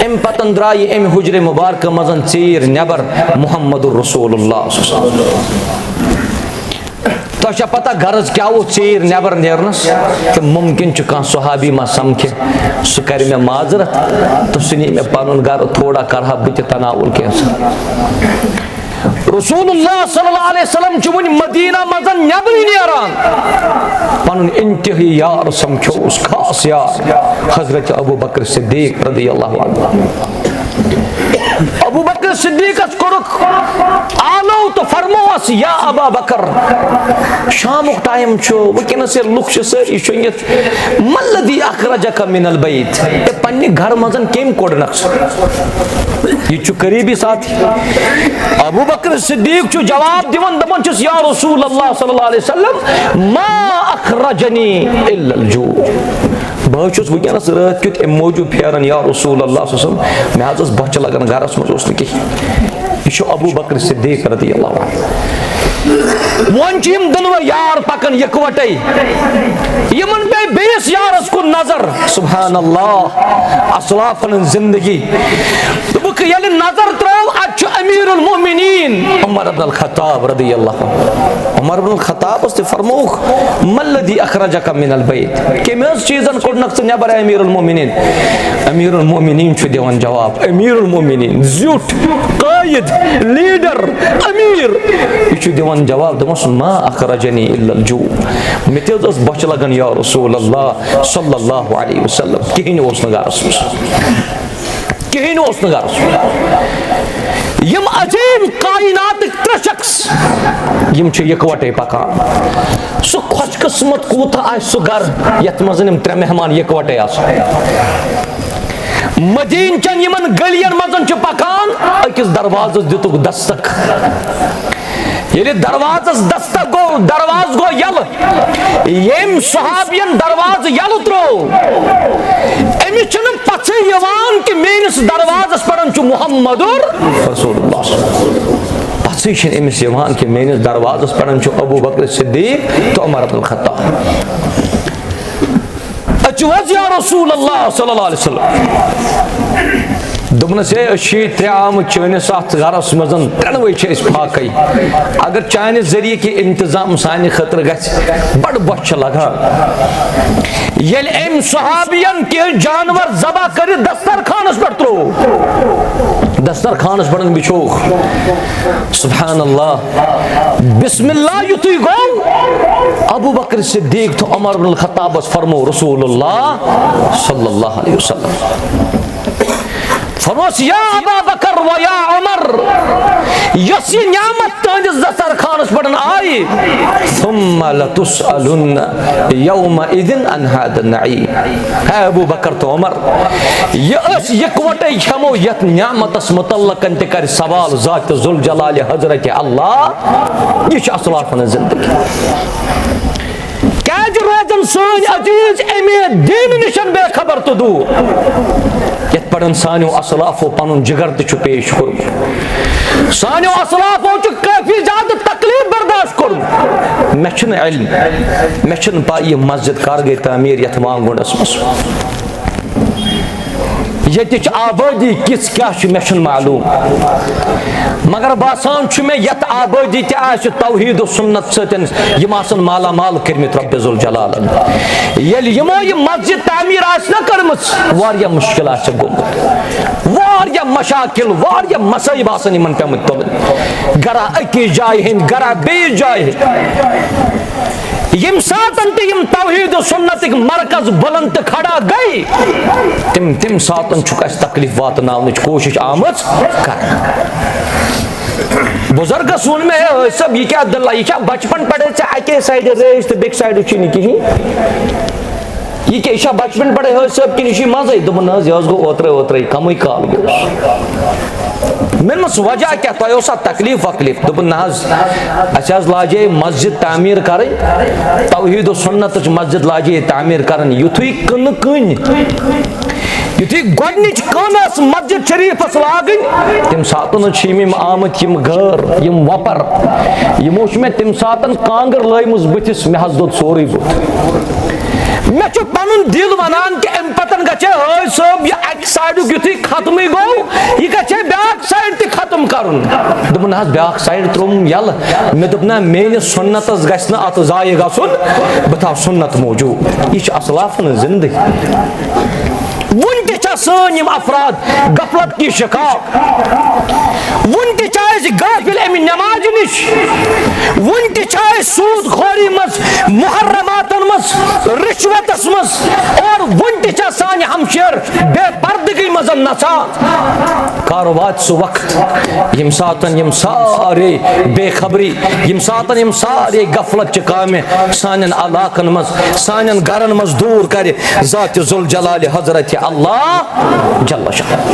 اَمہِ پَتَن درٛایہِ اَمہِ حُجرِ مُبارکہٕ منٛز ژیٖرۍ نٮ۪بر محمد رسول اللہ صلی اللہ علیہ وسلم۔ تۄہہِ چھا پتہ غرض کیٛاہ اوس ژیٖرۍ نٮ۪بر نیرنس؟ تہٕ ممکن چھُ کانٛہہ صحابی ما سمکھِ، سُہ کرِ مےٚ معذرت تہٕ سُہ نی مےٚ پنُن گرٕ، تھوڑا کرٕ ہا بہٕ تہِ تناوُل کینٛژھا۔ رسول اللہ صلی اللہ علیہ وسلم چھُ وُنہِ مدینہ منٛز نٮ۪برٕے نیران، پنُن انتہٲیی یار سمکھیوس، خاص یار حضرت ابو بکر صدیق رضی اللہ عنہ۔ ابو بکر صدیقس کوٚرُکھ آلو تہٕ فرمووس، "یا ابا بکر، شامُک ٹائم چھُ، وٕنکیٚنس ییٚلہِ لُکھ چھِ سٲری شۄنگِتھ، ما الذی اخرجک من البیت؟ ہے، پننہِ گرٕ منٛز کٔمۍ کوٚڑنکھ ژٕ؟" یہِ چھُ قریبی ساتھی۔ ابو بکر صدیق چھُ جواب دِوان، دپان چھُس، "یا رسول اللہ صلی اللہ علیہ وسلم، ما اخرجنی الا الجوع۔" بہٕ حظ چھُس وٕنکیٚنَس رٲتھ کیُتھ اَمہِ موٗجوٗب پھیران، یا رسول اللہ صلی اللہ علیہ وسلم، مےٚ حظ ٲس بۄچھِ لگان، گرَس منٛز اوس نہٕ کِہیٖنۍ۔ یہِ چھُ ابو بکر صدیق رضی اللہ عنہ۔ وۄنۍ چھِ یِم دۄنوَے یار پکان یِکوَٹَے۔ یِمن پیٚیہِ بیٚیِس یارَس کُن نظر۔ سبحان اللہ، اسلافن ہٕنٛز زندگی۔ دوٚپُکھ، ییٚلہِ نظر ترٲو، اَتہِ چھُ امیر المؤمنین عمر بن الخطاب رضی اللہ عنہ۔ عمر بن الخطابس تہِ فرمووُکھ، "ما الذی اخرجک من البیت؟" کٔمۍ حظ چیٖزن کوٚڑنکھ ژٕ نٮ۪بر، اے امیر المؤمنین؟ امیر المؤمنین چھُ دِوان جواب، امیر المؤمنین، زیُٹھ، قائد، لیڈر، امیر۔ یہِ چھُ دِوان جواب، دوٚپمَس، "ما اخرجنی الا الجوع۔" مےٚ تہِ حظ ٲس بۄچھِ لگان، یا رسول اللہ صلی اللہ علیہ وسلم، کِہیٖنۍ اوس نہٕ گرس منٛز۔ کِہیٖنۍ اوس نہٕ غرض۔ یِم عظیٖم کائناتٕکۍ ترٛےٚ شخص، یِم چھِ یِکوَٹَے پَکان۔ سُہ خۄش قٕسمت کوٗتاہ آسہِ سُہ گَرٕ، یَتھ منٛز یِم ترٛےٚ مہمان یِکوَٹَے آسَن۔ مدیٖنہٕ چٮ۪ن یِمَن گٔلیَن منٛز چھِ پَکان، أکِس دروازَس دِتُکھ دستک۔ ییٚلہِ دروازس دستک گوٚو، دروازٕ گوٚو یلہٕ۔ ییٚمۍ صحابین دروازٕ یلہٕ تروو، أمِس چھُنہٕ پژھٕے یِوان کہِ میٲنِس دروازس پٮ۪ٹھ چھُ محمد رسول اللہ۔ پژھٕے چھِنہٕ أمِس یِوان کہِ میٲنِس دروازس پٮ۪ٹھ چھُ ابو بکر صدیق تہٕ عمر بن الخطاب۔ "أژِو حظ یا رسول اللہ صلی اللہ علیہ وسلم۔" دوٚپنَس، "ہے، أسۍ چھِ ترٛےٚ آمٕتۍ چٲنِس اَتھ گَرَس منٛز، ترٛٮ۪نوَے چھِ أسۍ فاقَے۔ اگر چانہِ ذٔریعہٕ کینٛہہ انتظام سانہِ خٲطرٕ گژھِ، بَڑٕ بۄچھِ چھِ لَگان۔" ییٚلہِ أمۍ صحابیَن کینٛہہ جانوَر ذبح کٔرِتھ دسترخوانَس پٮ۪ٹھ ترٛوو، دسترخوانَس پٮ۪ٹھ بِچھووُکھ، سبحان اللہ، بسم اللہ یُتھُے گوٚو، ابو بکر صدیق تہٕ عمر بن الخطابس فرمو رسول اللہ صلی اللہ علیہ وسلم۔ فرموس، یا ابا بکر و یا عمر، یۄس یہِ نعمت تہنٛدِس دسترخوانس پٮ۪ٹھ آیہِ، ثم لتسألن یومئذ عن هذا النعیم۔ ہے ابو بکر تہٕ عمر، یہِ أسۍ یکوٹے کھٮ۪مو، یتھ نعمتس متعلق تہِ کرِ سوال ذات ذوالجلال حضرت اللہ۔ یہِ چھِ اسلافن ہٕنٛز زندگی۔ کیازِ روزن سٲنۍ عزیز اَمے دیٖنہٕ نِش بے خبر تہٕ دوٗر۔ یِتھ پٲٹھۍ سانیو اسلافو پنُن جگر تہِ چھُ پیش کوٚرمُت۔ سانیو اسلافو چھُ کٲفی زیادٕ تکلیف برداشت کوٚرمُت۔ مےٚ چھُنہٕ علم، مےٚ چھُنہٕ پَے یہِ مسجد کر گٔے تعمیٖر یَتھ وانگُنڈس منٛز۔ ییٚتِچ آبٲدی کِژھ کیٛاہ چھِ، مےٚ چھُنہٕ معلوم، مگر باسان چھُ مےٚ، یَتھ آبٲدی تہِ آسہِ توحید و سنت سۭتۍ، یِم آسَن مالا مال کٔرمٕتۍ رۄب ذوالجلالَن۔ ییٚلہِ یِمو یہِ مسجد تعمیٖر آسہِ نہ کٔرمٕژ، واریاہ مُشکل آسہِ گوٚمُت، واریاہ مشاکل، واریاہ مصٲیب آسَن یِمَن پیٚمٕتۍ تُلٕنۍ، گرا أکِس جایہِ ہٕنٛدۍ، گرا بیٚیِس جایہِ ہٕنٛدۍ۔ ییٚمہِ ساتَن تہِ یِم توحید و سنتٕکۍ مرکز بلند تہٕ کھڑا گٔے، تِم تِم ساتَن چھُکھ اَسہِ تکلیف واتناونٕچ کوٗشِش آمٕژ کرنہٕ۔ بُزرگس ووٚن مےٚ، "ہے حٲج صٲب، یہِ کیٛاہ دٔلیٖل؟ یہِ چھا بچپن پٮ۪ٹھے ژےٚ اَکے سایڈٕ رٲچھ تہٕ بیٚکہِ سایڈٕ چھُے نہٕ کِہیٖنۍ؟ یہِ کیٛاہ، یہِ چھا بچپن پٮ۪ٹھے حٲج صٲب کِنہٕ یہِ چھُے منٛزَے؟" دوٚپُن، "نہ حظ، یہِ حظ گوٚو اوترَے اوترَے، کمٕے کال گوٚو۔" مےٚ دوٚپمَس، "وجہ کیٛاہ؟ تۄہہِ اوسا تکلیف وکلیف؟" دوٚپُن، "نہ حظ، اَسہِ حظ لاجے مسجد تعمیٖر کَرٕنۍ، توحید و سنتٕچ مسجد لاجے تعمیٖر کَرٕنۍ، یُتھُے کٕنہٕ کٕنۍ، یُتھُے گۄڈٕنِچ کٲنٛس مسجد شریٖفَس لاگٕنۍ، تَمہِ ساتہٕ حظ چھِ یِم، یِم آمٕتۍ، یِم غٲر، یِم وۄپَر، یِمو چھِ مےٚ تَمہِ ساتہٕ کانٛگٕر لٲیمٕژ بٕتھِس، مےٚ حظ دوٚد سورُے بُتھ۔" مےٚ چھُ پنُن دِل ونان کہِ امہِ پتن گژھِ حٲج صٲب یہِ اکہِ سایڈُک یُتھُے ختمٕے گوٚو، یہِ گژھِ بیٛاکھ سایڈ تہِ ختم کرُن۔ دوٚپُن، "نہ حظ، بیٛاکھ سایڈ ترٛووُم یَلہٕ۔" مےٚ دوٚپ، "نہ، میٲنِس سُنتس گژھِ نہٕ اتھ ضایع گژھُن، بہٕ تھاوٕ سُنت موٗجوٗد۔" یہِ چھِ اسلافن ہٕنٛز زندگی۔ وُنہِ تہِ چھا سٲنۍ یِم افراد غفلت کی شکار؟ وُنہِ تہِ چھا أسۍ غافل اَمہِ نمازِ نِش؟ وُنہِ تہِ چھا أسۍ سوٗد خوری منٛز، محرماتن منٛز، رشوتس منٛز، اور وُنہِ تہِ چھا سانہِ ہمشیر بے پردگی منٛز نژان؟ کر واتہِ سُہ وقت، ییٚمہِ ساتن یِم سارے بے خبری، ییٚمہِ ساتن یِم سارے غفلت چہِ کامہِ سانٮ۪ن علاقن منٛز، سانٮ۪ن گرن منٛز دوٗر کرِ ذات ذوالجلال حضرت اللہ جل شانہ۔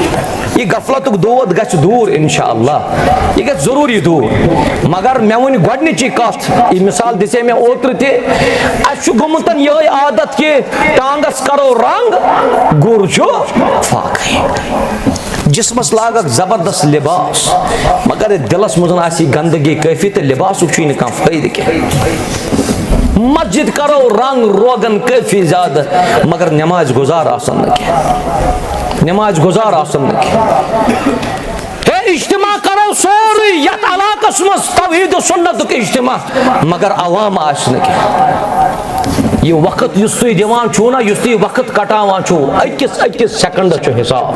یہِ غفلتُک دود گژھِ دوٗر انشاءاللہ، یہِ گژھِ ضروٗری دوٗر۔ مگر مےٚ ووٚن گۄڈنِچی کتھ، یہِ مثال دِژے مےٚ اوترٕ تہِ، اسہِ چھُ گوٚمُت یِہوٚے عادت کہِ ٹانگس کرو رنگ، گُر چھُ فاقے۔ جسمس لاگکھ زبردست لباس، مگر دلس منٛز آسی گندگی کٲفی تہٕ لباسُک چھُے نہٕ کانٛہہ فٲیدٕ کینٛہہ۔ مسجد کرو رنگ روغن کٲفی زیادٕ، مگر نماز گزار آسن نہٕ کینٛہہ، نماز گزار آسن نہٕ کینٛہہ۔ ہے، اجتماع کرو سورُے یتھ علاقس منٛز توحید و سنتُک اجتماع، مگر عوام آسہِ نہٕ کینٛہہ۔ یہِ وقت یُس تُہۍ دِوان چھُو نا، یُس تُہۍ وقت کٹاوان چھُو، أکِس أکِس سیکنڈس چھُ حساب۔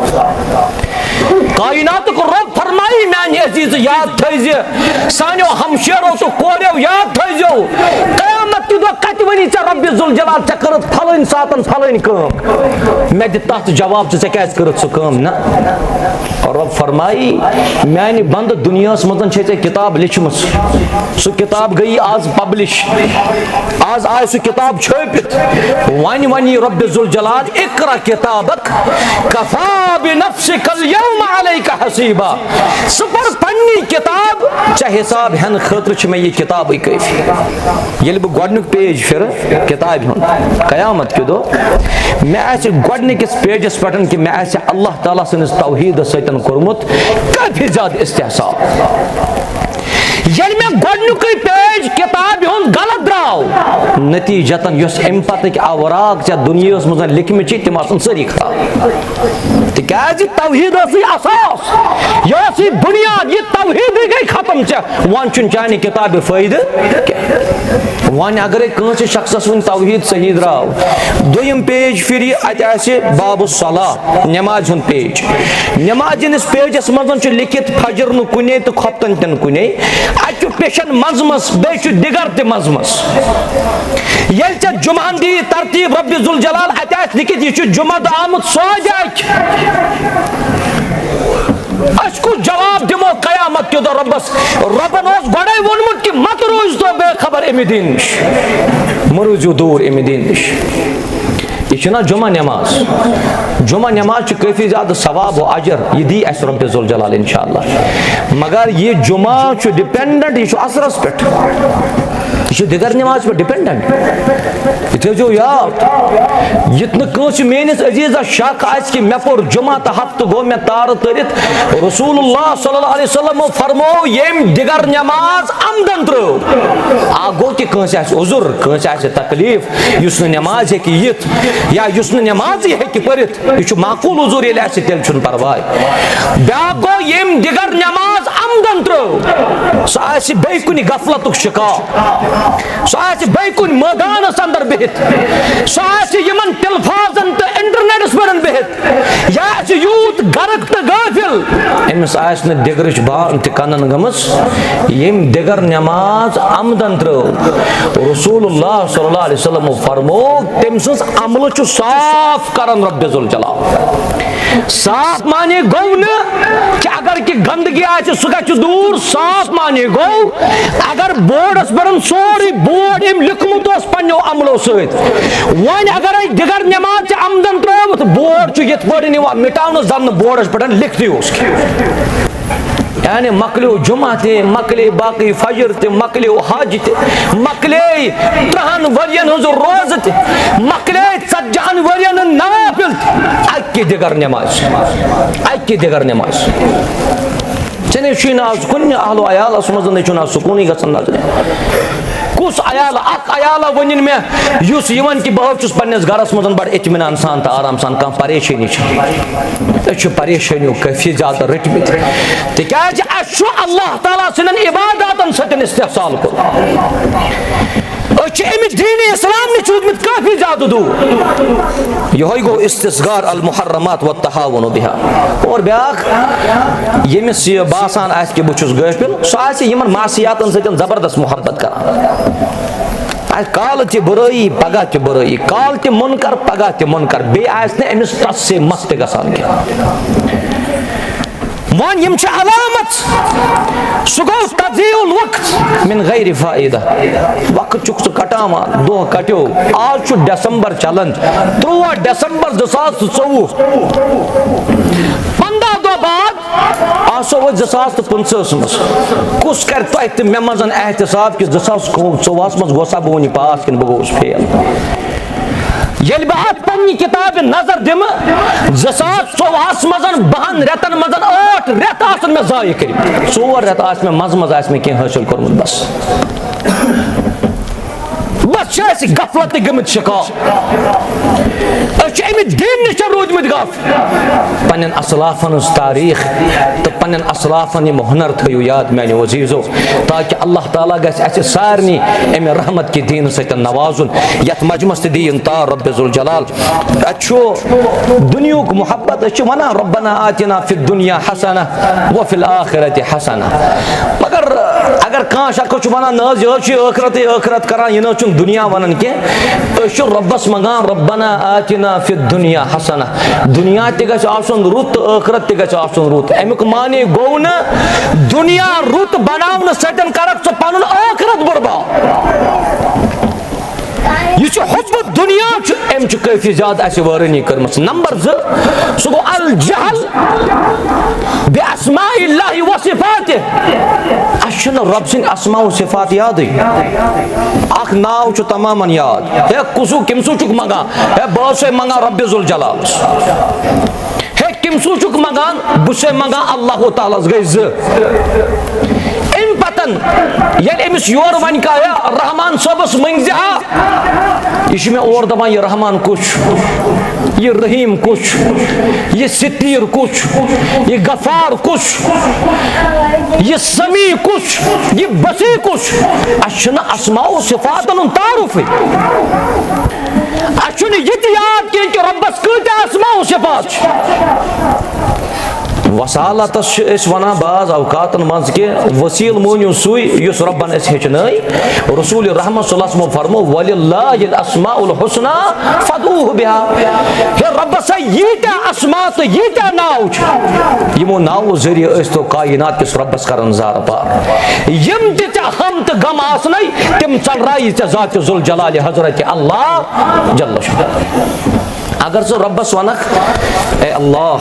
کائناتُک رب فرمایی، میانہِ عزیز، یاد تھٲیزِ، سانیو ہمشیرو تہٕ کوریو یاد تھٲیزیو، قیامت کہِ دۄہ کتہِ ونی ژےٚ رب ذوالجلال، ژےٚ کٔرٕتھ فلٲنۍ ساتن فلٲنۍ کٲم؟ مےٚ دِ تتھ جواب، ژٕ، ژےٚ کیازِ کٔرٕتھ سُہ کٲم؟ نہ۔ رب فرمایی، میانہِ بندٕ، دُنیاہس منٛز چھے ژےٚ کتاب لیچھمٕژ۔ سُہ کتاب گٔیی آز پبلش۔ آز آے سُہ کتاب چھٲپِتھ۔ وۄنۍ ونی رب ذوالجلال، اقرا کتابک کفا بنفسک الیوم علیک حسیبا۔ ژٕ پَر پننی کتاب، ژےٚ حساب ہٮ۪نہٕ خٲطرٕ چھِ مےٚ یہِ کتابٕے کٲفی۔ ییٚلہِ بہٕ گۄڈنیُک پیج پھِرٕ کتابہِ ہُنٛد، قیامت کہِ دۄہ، مےٚ آسہِ گۄڈنِکِس پیجس پٮ۪ٹھ کہِ مےٚ آسہِ اللہ تعالیٰ سٕنٛدِس توحیٖدس سۭتۍ کوٚرمُت کٲفی زیادٕ استحصال۔ ییٚلہِ مےٚ گۄڈنیُکُے پیج کتابہِ ہُنٛد غلط درٛاو، نتیٖجتن یۄس امہِ پتٕکۍ اوراق ژےٚ دُنیاہس منٛز لیکھمٕتۍ چھِ، تِم آسن سٲری خراب۔ تِکیازِ توحیٖد ٲسٕے اساس، یہِ ٲسٕے بُنیاد، یہِ توحیٖدٕے گٔے ختم ژےٚ، وۄنۍ چھُنہٕ چانہِ کتابہِ فٲیدٕ کینٛہہ۔ وۄنۍ اگرے کٲنٛسہِ شخصس وۄنۍ توحیٖد صحیح درٛاو، دوٚیِم پیج پھِرِ، اتہِ آسہِ باب الصلاۃ، نمازِ ہُنٛد پیج۔ نمازِ ہٕنٛدِس پیجس منٛز چھُ لیکھِتھ فجر نہٕ کُنے تہٕ خۄفتن تہِ نہٕ کُنے، اتہِ چھُ پیشن منٛزٕ منٛز، بیٚیہِ چھُ دِگر تہِ منٛزٕ منٛز۔ ییٚلہِ ژےٚ جمعہن دی ترتیٖب رۄبِ ذوالجلال، اتہِ آسہِ لیکھِتھ، یہِ چھُ جمعہ دۄہ آمُت سوزِ اَتھِ۔ أسۍ کُس جواب دِمو قیامت کہِ دۄہ رۄبس؟ رۄبن اوس گۄڈے ووٚنمُت کہِ مت روٗزۍ تو بے خبر امہِ دین نِش، مہ روٗزِو دوٗر امہِ دین نِش۔ یہِ چھُنہ جمعہ نماز؟ جمعہ نماز چھُ کٲفی زیادٕ ثواب و اجر، یہِ دی اسہِ رۄبِ ذوالجلال انشاءاللہ۔ مگر یہِ جمعہ چھُ dependent، یہِ چھُ اثرس پٮ۪ٹھ۔ یہِ چھُ دِگر نٮ۪مازِ پٮ۪ٹھ ڈِپٮ۪نٛڈنٛٹ۔ یہِ تھٲیزیو یاد، یُتھ نہٕ کٲنٛسہِ میٲنِس عزیزس شک آسہِ کہِ مےٚ پوٚر جمعہ تہٕ ہفتہٕ گوٚو مےٚ تارٕ تٔرِتھ، رسول اللہ صلی اللہ علیہ وسلمو فرموو، ییٚمۍ دِگر نٮ۪ماز عمدن ترٲو۔ اکھ گوٚو کہِ کٲنٛسہِ آسہِ عذر، کٲنٛسہِ آسہِ تکلیف، یُس نہٕ نٮ۪مازِ ہیٚکہِ یِتھ یا یُس نہٕ نٮ۪مازٕے ہیٚکہِ پٔرِتھ، یہِ چھُ معقول عذر، ییٚلہِ آسہِ تیٚلہِ چھُنہٕ پرواے۔ بیٛاکھ گوٚو، ییٚمۍ دِگر نٮ۪ماز عمدن ترٲو، سُہ آسہِ بیٚیہِ کُنہِ غفلتُک شکار، سُہ آسہِ بیٚیہِ کُنہِ مٲدانس اندر بِہِتھ، سُہ آسہِ یِمن تلفازن تہٕ انٹرنیٹس پٮ۪ٹھ بِہِتھ، یہِ آسہِ یوٗت غرق تہٕ غٲفِل، أمِس آسہِ نہٕ دِگرٕچ بان تہِ کنن گٔمٕژ۔ ییٚمۍ دِگر نٮ۪ماز عمدن ترٲو، رسول اللہ صلی اللہ علیہ وسلمو فرموو، تٔمۍ سٕنٛز عملہٕ چھُ صاف کران رب ذوالجلال۔ صاف معنی گوٚو نہٕ کہِ اگر کہِ گندگی آسہِ، سُہ گژھِ دوٗر۔ صاف معنی گوٚو، اگر بورڈس پٮ۪ٹھ سورُے بورڈ أمۍ لیوٗکھمُت اوس پننیو عملو سۭتۍ، وۄنۍ اگر أسۍ دِگر نٮ۪ماز چھِ عمدن ترٲومٕژ، بورڈ چھُ یِتھ پٲٹھۍ یِوان مِٹاونہٕ زن نہٕ بورڈس پٮ۪ٹھ لیکھتٕے اوس کینٛہہ۔ یعنی مۄکلیو جمعہ تہِ، مۄکلے باقٕے فجر تہِ، مۄکلیو حج تہِ، مۄکلے ترٛہن ؤرین ہٕنٛز روزٕ تہِ، مۄکلے ژتجہن ؤرین ہٕنٛز نوافل تہِ۔ اکہِ دِگر نٮ۪مازِ، اکہِ دِگر نٮ۪مازِ۔ ژےٚ نے چھُے نہٕ آز کُنہِ اہل و عیالس منٛز نے چھُنہٕ آز سکوٗنٕے گژھان نظرِ۔ کُس عیال، اکھ عیالہ ؤنِن مےٚ، یُس یہِ وَنہِ کہِ بہٕ حظ چھُس پننِس گرس منٛز بڑٕ اطمینان سان تہٕ آرام سان، کانٛہہ پریشٲنی چھِ۔ أسۍ چھِ پریشٲنیو کٲفی زیادٕ رٔٹمٕتۍ، تِکیازِ اَسہِ چھُ اللہ تعالیٰ سٕنٛدٮ۪ن عباداتن سۭتۍ استحصال کوٚرمُت۔ أسۍ چھِ اَمہِ دیٖنِ اسلام نِش روٗدمٕتۍ کٲفی زیادٕ دوٗر۔ یِہوٚے گوٚو استصغار المحرمات والتهاون بها۔ اور بیٛاکھ، ییٚمِس یہِ باسان آسہِ کہِ بہٕ چھُس غٲفِل، سُہ آسہِ یِمن معصیاتن سۭتۍ زبردست محبت کران۔ آسہِ کالہٕ تہِ بُرٲیی، پگاہ تہِ بُرٲیی، کالہٕ تہِ مُنکر، پگاہ تہِ مُنکر، بیٚیہِ آسہِ نہٕ أمِس ٹس سے مس تہِ گژھان کینٛہہ۔ وۄنۍ یِم چھِ علامت، سُہ گوٚو تضیع الوقت من غیر فائدہ۔ وقت چھُکھ ژٕ کٹاوان، دۄہ کٹیو، آز چھُ ڈسمبر چلان، تُرٛواہ ڈسمبر زٕ ساس تہٕ ژوٚوُہ، پنٛداہ دۄہ بعد آسو أسۍ زٕ ساس تہٕ پٕنٛژٕہَس منٛز۔ کُس کرِ تۄہہِ تہٕ مےٚ منٛز احتساب کہِ زٕ ساس ژوٚوُہَس منٛز گوسا بہٕ وۄنۍ پاس کِنہٕ بہٕ گوٚوُس فیل؟ ییٚلہِ بہٕ اَتھ پننہِ کِتابہِ نظر دِمہٕ، زٕ ساس ژوٚوُہَس منٛز، بَہَن رٮ۪تَن منٛز، ٲٹھ رٮ۪تھ آسَن مےٚ ضایع کٔرمٕتۍ۔ ژور رٮ۪تھ آسہِ مےٚ منٛزٕ منٛزٕ آسہِ مےٚ کینٛہہ حٲصِل کوٚرمُت، بَس۔ بَس چھِ أسۍ غفلتٕکۍ گٔمٕتۍ شِکار۔ أسۍ چھِ اَمہِ دیٖنہٕ نِش روٗدمٕتۍ غافل۔ پننٮ۪ن اسلافن ہٕنٛز تاریخ تہٕ پننٮ۪ن اسلافن یِم ہُنر تھٲیِو یاد میانیو عزیزو، تاکہِ اللہ تعالیٰ گژھِ اسہِ سارنٕے امہِ رحمت کہِ دیٖنہٕ سۭتۍ نوازُن، یتھ مجمس تہِ دِیِن تار رب ذوالجلال۔ اتہِ چھُ دُنیہُک محبت، أسۍ چھِ ونان ربنا آتنا فی الدنیا حسنہ وفی الآخرۃ حسنہ، مگر اگر کانٛہہ شخص چھُ ونان نہ حظ یہِ حظ چھُ ٲخرتٕے ٲخرت کران، یہِ نہ حظ چھُنہٕ دُنیا ونان کینٛہہ، أسۍ چھِ رۄبَس منٛگان، رَبَّنَا آتِنَا فِی الدُّنْیَا حَسَنَةً۔ دُنیا تہِ گژھِ آسُن رُت تہٕ ٲخرت تہِ گژھِ آسُن رُت۔ اَمیُک معنی گوٚو نہٕ دُنیا رُت بناونہٕ سۭتۍ کَرَکھ ژٕ پَنُن ٲخرت برباد۔ یہِ چھُ حُبُّ دُنیا چھُ، أمۍ چھُ کٲفی زیادٕ اَسہِ وٲرٲنی کٔرمٕژ۔ نمبر زٕ، سُہ گوٚو الجہل بِاسماء اللہ و صفاتہ۔ اَسہِ چھُنہٕ رۄب سٕنٛدۍ اسماء و صفات یادٕے۔ اکھ ناو چھُ تمامن یاد۔ ہے، کُسُو، کٔمۍ سُو چھُکھ منٛگان؟ ہے، بہٕ حظ چھُسے منٛگان رۄبِ ذوالجلالس۔ ہے، کٔمۍ سُو چھُکھ منٛگان؟ بہٕ چھُسے منٛگان اللہ تعالیٰ ہس۔ گٔے زٕ۔ اَمہِ پتن ییٚلہِ أمِس یورٕ وَنہِ کانٛہہ، ہے، رحمان صٲبس مٔنٛگۍ زِ ہا، یہِ چھُ مےٚ اورٕ دپان، یہِ رحمان کُس چھُ؟ یہِ رحیم کُس چھُ؟ یہِ ستیر کُس چھُ؟ یہِ غفار کُس چھُ؟ یہِ سمیع کُس چھُ؟ یہِ بصیر کُس چھُ؟ اَسہِ چھُنہٕ اسماء و صفاتن ہُنٛد تعارفٕے۔ اَسہِ چھُنہٕ یہِ تہِ یاد کینٛہہ کہِ رۄبس کۭتیٛاہ اسماء و صفات چھِ۔ وسالتس چھِ أسۍ ونان بعض اوقاتن منٛز کہِ وسیٖلہٕ مٲنِو سُے یُس رۄبن أسۍ ہیٚچھنٲے۔ رسول رحمت صلی اللہ علیہ وسلم فرمو، "وللہ الاسماء الحسنی فادعوہ بہا۔" ہے رۄبس ہے ییٖتیٛاہ اسماء تہٕ ییٖتیٛاہ ناو چھِ، یِمو ناوو ذٔریعہٕ أسۍ تو کائنات کِس رۄبس کران زارٕ پار۔ یِم تہِ ژےٚ غم تہٕ غم آسنَے، تِم ژلرایی ژےٚ ذات ذوالجلال حضرت اللہ جل شانہ۔ اگر ژٕ رۄبس ونکھ، اے اللہ،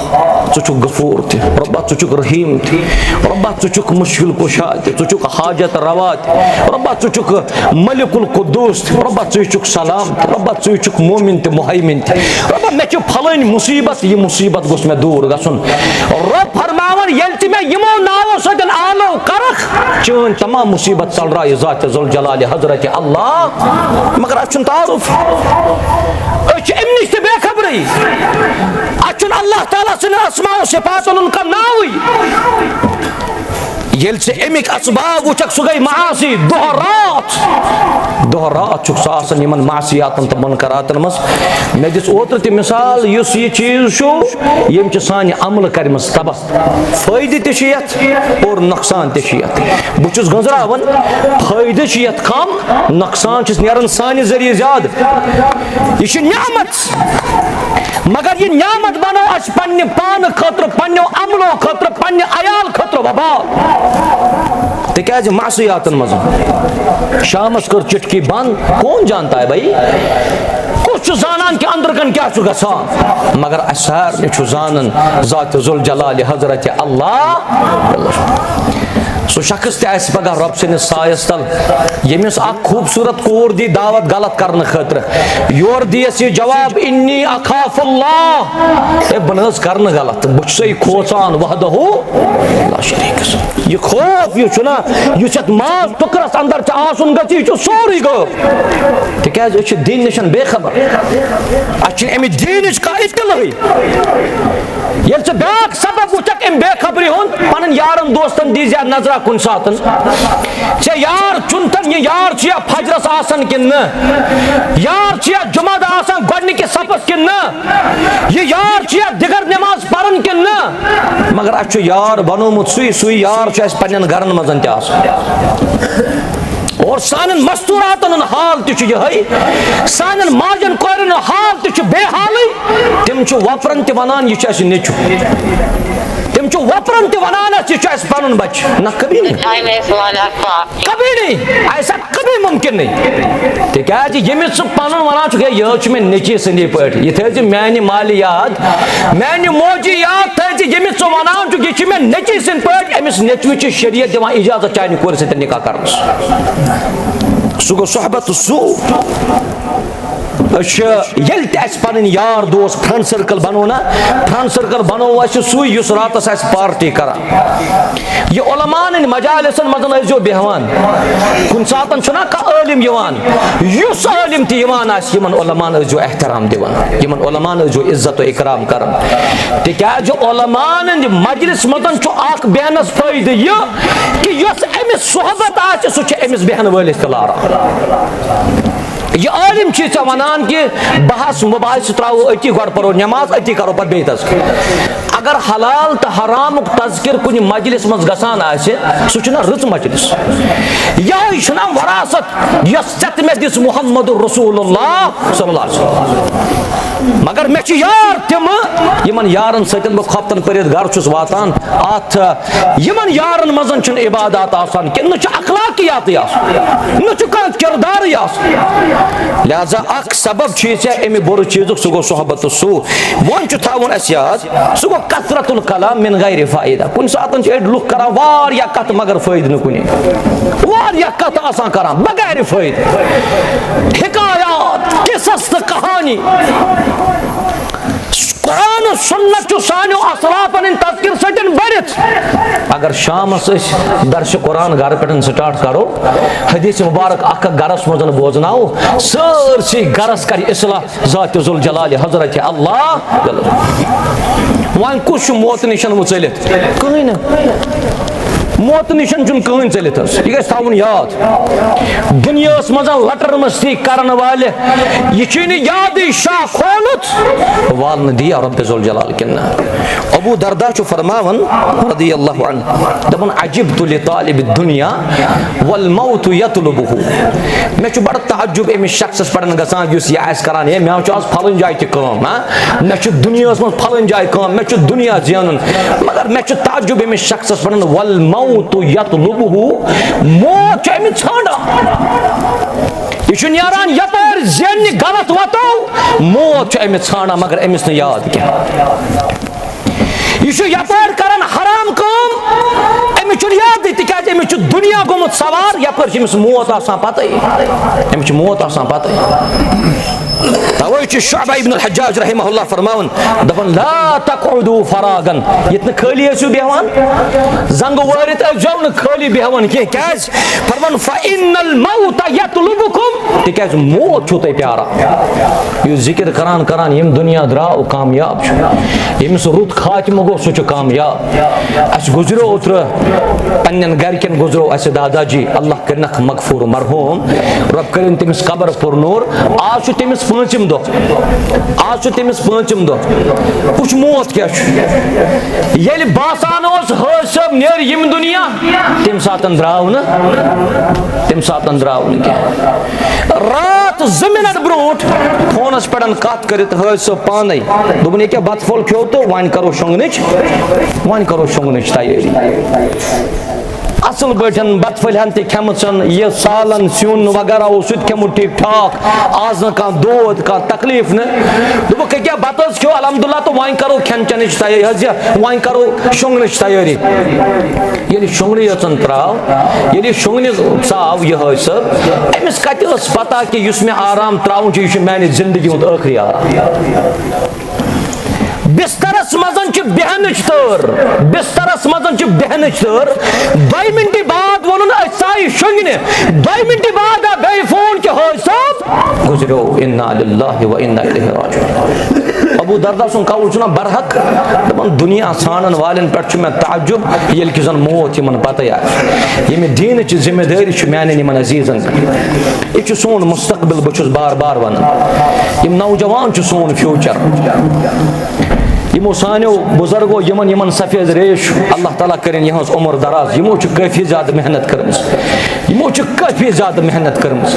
ژٕ چھُکھ غفور تہِ، رۄبا، ژٕ چھُکھ رحیم تہِ، رۄبا، ژٕ چھُکھ مشکل کشا تہِ، ژٕ چھُکھ حاجت روا تہِ، رۄبا، ژٕ چھُکھ ملک القدوس تہِ، رۄبا، ژٕ چھُکھ سلام تہِ، رۄبا، ژٕ چھُکھ مومن تہِ، مہیمن تہِ، رۄبا، مےٚ چھِ پھلٲنۍ مصیبت، یہِ مصیبت گوٚژھ مےٚ دوٗر گژھُن۔ رۄب فرماوان، ییٚلہِ تہِ مےٚ یِمو ناوو سۭتۍ آلو کرکھ، چٲنۍ تمام مصیبت ژلرایہِ ذات ذوالجلال حضرت اللہ۔ مگر اتھ چھُنہٕ تعارف۔ أسۍ چھِ امہِ نِش تہِ بے خبرٕے۔ اتھ چھُنہٕ اللہ تعالیٰ سٕنٛدٮ۪ن اسماء و صفاتن ہُنٛد کانٛہہ ناوٕے۔ ییٚلہِ ژٕ اَمِکۍ اسباب وٕچھکھ، سُہ گٔے معاصی دۄہ راتھ۔ دۄہ راتھ چھُکھ ژٕ آسان یِمن معصیاتن تہٕ منکراتن منٛز۔ مےٚ دِژ اوترٕ تہِ مثال، یُس یہِ چیٖز چھُ، ییٚمۍ چھِ سانہِ عملہٕ کَرِمَژٕ تباہ۔ فٲیدٕ تہِ چھُ یَتھ اور نۄقصان تہِ چھُ یَتھ۔ بہٕ چھُس گٔنٛزراوان، فٲیدٕ چھُ یَتھ کم، نۄقصان چھُس نیران سانہِ ذٔریعہٕ زیادٕ۔ یہِ چھِ نعمت۔ مگر یہِ نعمت بنٲو اَسہِ پننہِ پانہٕ خٲطرٕ، پننیو عملو خٲطرٕ، پننہِ عیال خٲطرٕ وبال۔ تِکیازِ معصیاتن منٛز شامس کٔر چٹکی بند۔ کون جانتا ہے بھائی؟ کُس چھُ زانان کہِ أنٛدرٕ کَنۍ کیٛاہ چھُ گژھان؟ مگر اَسہِ سارنٕے چھُ زانان ذات ذوالجلال حضرت اللہ۔ سُہ شخص تہِ آسہِ پگاہ رۄب سٕنٛدِس سایَس تل، ییٚمِس اکھ خوٗبصوٗرت کوٗر دی دعوت غلط کرنہٕ خٲطرٕ، یورٕ دِیَس یہِ جواب، "انی اخاف اللہ"، ہے، بہٕ نہٕ حظ کرٕ نہٕ غلط، بہٕ چھُسے کھوژان وحدہ لا شریک۔ یہِ خوف یُس چھُنہ، یُس یَتھ ماز ٹُکرَس اندر چھُ آسُن گژھِ، یہِ چھُ سورُے غٲب۔ تِکیازِ أسۍ چھِ دیٖنہٕ نِش بے خبر، اَسہِ چھِنہٕ اَمہِ دیٖنٕچ کانٛہہ اطلاعٕے۔ ییٚلہِ ژٕ بیٛاکھ سبب وٕچھکھ اَمہِ بے خبری ہُنٛد، پنٕنۍ یارن دوستن دیٖزِ ہا نظرا کُنہِ ساتن۔ ژےٚ یار چُنتن، یہِ یار چھُ یا فجرس آسان کِنہٕ نہٕ؟ یار چھُ یا جمعہ دۄہ آسان گۄڈنِکِس صفس کِنہٕ نہٕ؟ یہِ یار چھُ یا دِگر نماز پران کِنہٕ نہٕ؟ مگر اَسہِ چھُ یار بنومُت سُے، سُے یار چھُ اَسہِ پننٮ۪ن گرن منٛز تہِ آسان۔ اور سانٮ۪ن مستوراتن ہُنٛد حال تہِ چھُ یِہوٚے، سانٮ۪ن ماجن کورٮ۪ن ہُنٛد حال تہِ چھُ بے حالٕے۔ تِم چھِ وۄپرن تہِ ونان، "یہِ چھُ اَسہِ نیٚچُو۔" تِم چھِ وۄپرن تہِ ونان، "اَسہِ، یہِ چھُ اَسہِ پنُن بچہٕ۔" نہ، کبھی نہیں۔ کبھی نہیں۔ ایسا کبھی ممکن نہیں۔ تِکیازِ ییٚمِس ژٕ پنُن ونان چھُکھ، "ہے، یہِ حظ چھُ مےٚ نیٚچی سٕنٛدی پٲٹھۍ، یہِ تھٲیزِ میانہِ مالہِ یاد، میانہِ موجہِ یاد تھٲیزِ، ییٚمِس ژٕ ونان چھُکھ، یہِ چھُ مےٚ نیٚچی سٕنٛدۍ پٲٹھۍ، أمِس نیٚچوِس چھِ شریعت دِوان اجازت چانہِ کورِ سۭتۍ نکاح کرنس۔" سُہ گوٚو صحبت سوء۔ أسۍ چھِ، ییٚلہِ تہِ اَسہِ پنٕنۍ یار دوس، فرینڈ سرکل بنوو نا، فرینڈ سرکل بنوو اَسہِ سُے، یُس راتس آسہِ پارٹی کران۔ یہِ علماءن ہٕنٛدۍ مجالسن منٛز ٲسۍزیو بیٚہوان۔ کُنہِ ساتن چھُنہ کانٛہہ عٲلِم یِوان، یُس عٲلِم تہِ یِوان آسہِ، یِمن علماءن ٲسۍزیو احترام دِوان، یِمن علماءن ٲسۍزیو عزت و اکرام کران۔ تِکیازِ علماءن ہٕنٛدِ مجلس منٛز چھُ اکھ بیٚہنس فٲیدٕ یہِ کہِ یۄس أمِس صحبت آسہِ، سُہ چھُ أمِس بیٚہن وٲلِس تہِ لاران۔ یہِ عٲلِم چھُے ژےٚ وَنان کہِ بحث مباحث ترٛاوو أتی، گۄڈٕ پَرو نٮ۪ماز، أتی کَرو پَتہٕ بیٚیہِ تذکر۔ اگر حلال تہٕ حرامُک تذکر کُنہِ مجلس منٛز گژھان آسہِ، سُہ چھُنہ رٕژ مجلس۔ یِہوٚے چھُنہ وراثت یۄس ژےٚ تہٕ مےٚ دِژ محمد رسول اللہ صلی اللہ علیہ وسلم۔ مگر مےٚ چھِ یار تِمہٕ، یِمن یارن سۭتۍ بہٕ خۄفتن پٔرِتھ گرٕ چھُس واتان۔ اتھ، یِمن یارن منٛز چھُنہٕ عبادات آسان کینٛہہ، نہ چھُ اخلاقیاتٕے آسان، نہ چھُ کانٛہہ کردارٕے آسان۔ لہذا اکھ سبب چھُ یہِ ژےٚ امہِ بُرٕ چیٖزُک، سُہ گوٚو صحبت سوء۔ وۄنۍ چھُ تھاوُن اسہِ یاد، سُہ گوٚو کثرت الکلام من غیر فائدہ۔ کُنہِ ساتہٕ چھِ أڑۍ لُکھ کران واریاہ کتھٕ مگر فٲیدٕ نہٕ کُنہِ، واریاہ کتھٕ آسان کران بغیر فٲیدٕ، حکایات، قصص تہٕ کہانی۔ قرآن و سنت چھُ سانیو اسلافن ہٕنٛدۍ تذکر سۭتۍ بٔرِتھ۔ اگر شامس أسۍ درس قرآن گرٕ پٮ۪ٹھ سٹارٹ کرو، حدیث مبارک اکھ اکھ گرس منٛز بوزناوو، سٲرسٕے گرس کرِ اصلاح ذات ذوالجلال حضرت اللہ۔ وۄنۍ کُس چھُ موتہٕ نِش وُژٲلِتھ؟ کٕہٕنۍ نہٕ۔ موتہٕ نِش چھُنہٕ کٕہٕنۍ ژٔلِتھ حظ۔ یہِ گژھِ تھاوُن یاد۔ دُنیاہَس منٛز لٹر مستی کرن والہِ، یہِ چھُے نہٕ یادٕے شاہ کھولُت۔ والنہٕ دِیا رب ذوالجلال کِنہٕ نہ؟ ابو دردہ چھُ فرماوان رضی اللہ عنہ، دَپان، "عجبت لطالب الدنیا والموت یطلبہ۔" مےٚ چھُ بڑٕ تعجب أمِس شخصس پٮ۪ٹھ گژھان یُس یہِ آسہِ کران، "ہے، مےٚ چھُ آز پھلٲنۍ جایہِ تہِ کٲم، ہاں؟ مےٚ چھُ دُنیاہَس منٛز پھلٲنۍ جایہِ کٲم، مےٚ چھُ دُنیا زینُن۔" مگر مےٚ چھُ تعجب أمِس شخصس پٮ۪ٹھ، "والموت یطلبہ"، موت چھُ أمِس ژھانڈان۔ یہِ چھُ نیران یپٲرۍ زینہِ غلط وتو، موت چھُ أمِس ژھانڈان، مگر أمِس نہٕ یاد کینٛہہ۔ یہِ چھُ یپٲرۍ کران حرام کٲم، أمِس چھُنہٕ یادٕے، تِکیازِ أمِس چھُ دُنیا گوٚمُت سوار، یپٲرۍ چھُ أمِس موت آسان پتہٕ۔ أمِس چھُ موت آسان پتہٕ۔ توے چھُ شعبہ ابن الحجاج رحمہ اللہ فرماوان، دپان، "لا تقعدوا فراغا"، ییٚتہِ نہٕ خٲلی ٲسِو بیٚہوان، زنٛگہٕ وٲرِتھ ٲسۍزیو نہٕ خٲلی بیٚہوان کینٛہہ۔ کیازِ؟ فرمان، "فإن الموت يطلبكم"، تِکیازِ موت چھُو تۄہہِ پیاران۔ یُس ذِکِر کران کران ییٚمہِ دُنیا درٛاو، کامیاب چھُ۔ ییٚمِس رُت خاتمہٕ گوٚو، سُہ چھُ کامیاب۔ اَسہِ گُزریو اوترٕ پننٮ۪ن گرِکٮ۪ن، گُزریو اَسہِ دادا جی، اللہ کٔرِنَکھ مغفوٗر مرحوٗم، رۄب کٔرِن تٔمِس قبر پُر نوٗر۔ آز چھُ تٔمِس پٲنٛژِم دۄہ، آز چھُ تٔمِس پٲنٛژِم دۄہ۔ وٕچھ موت کیٛاہ چھُ۔ ییٚلہِ باسان اوس حٲج صٲب نیرِ ییٚمہِ دُنیا، تَمہِ ساتَن درٛاو نہٕ، تَمہِ ساتَن درٛاو نہٕ کینٛہہ۔ راتھ زٕ مِنٹ برونٛٹھ فونَس پٮ۪ٹھ کَتھ کٔرِتھ حٲج صٲب پانَے دوٚپُن، "ییٚکیٛاہ بَتہٕ پھوٚل کھیوٚو تہٕ وۄنۍ کَرو شۄنٛگنٕچ، وۄنۍ کَرو شۄنٛگنٕچ تیٲری۔" اصل پٲٹھۍ بتہٕ پھٔلۍ ہن تہِ کھٮ۪مٕژ، یہِ سالن سیُن وغیرہ اوس سُہ تہِ کھٮ۪مُت ٹھیٖک ٹھاک، آز نہٕ کانٛہہ دود، کانٛہہ تکلیٖف نہٕ۔ دوٚپُکھ، "ییٚکیٛاہ بتہٕ حظ کھیوٚو، الحمدللہ، تہٕ وۄنۍ کرو کھٮ۪ن چٮ۪نٕچ تیٲری حظ، یہِ وۄنۍ کرو شۄنٛگنٕچ تیٲری۔" ییٚلہِ شۄنٛگنہٕ یٲژن ترٛاو، ییٚلہِ یہِ شۄنٛگنہِ ژاو یہِ حٲج صٲب، أمِس کتہِ ٲس پتہ کہِ یُس مےٚ آرام ترٛاوُن چھُ، یہِ چھُ میانہِ زندگی ہُنٛد ٲخری آرام۔ بسترس منٛز چھِ بیہنٕچ تٲر، بسترس منٛز چھِ بیہنٕچ تٲر۔ دۄیہِ مِنٹہِ بعد ووٚنُن، "أسۍ ژایہِ شۄنٛگنہِ۔" دۄیہِ مِنٹہِ بعد آو بیٚیہِ فون کہِ حٲج صٲب گُزریو، انا للہ و انا الیہ راجعون۔ ابو دردہ سُنٛد قول چھُنہ برحق، دَپان، دُنیا ژھانٛڈن والٮ۪ن پٮ۪ٹھ چھُ مےٚ تعجب، ییٚلہِ کہِ زن موت یِمن پتہٕ آسہِ۔ ییٚمہِ دیٖنٕچ ذمہ دٲری چھِ میانٮ۪ن یِمن عزیزن پٮ۪ٹھ۔ یہِ چھُ سون مستقبل، بہٕ چھُس بار بار ونان۔ یِم نوجوان چھِ سون future۔ یِمو سانیو بزرگو یِمن، یِمن سفید ریش چھُ، اللہ تعالیٰ کٔرِن یِہٕنٛز عمر دراز۔ یِمو چھُ کٲفی زیادٕ محنت کٔرمٕژ، یِمو چھُ کٲفی زیادٕ محنت کٔرمٕژ۔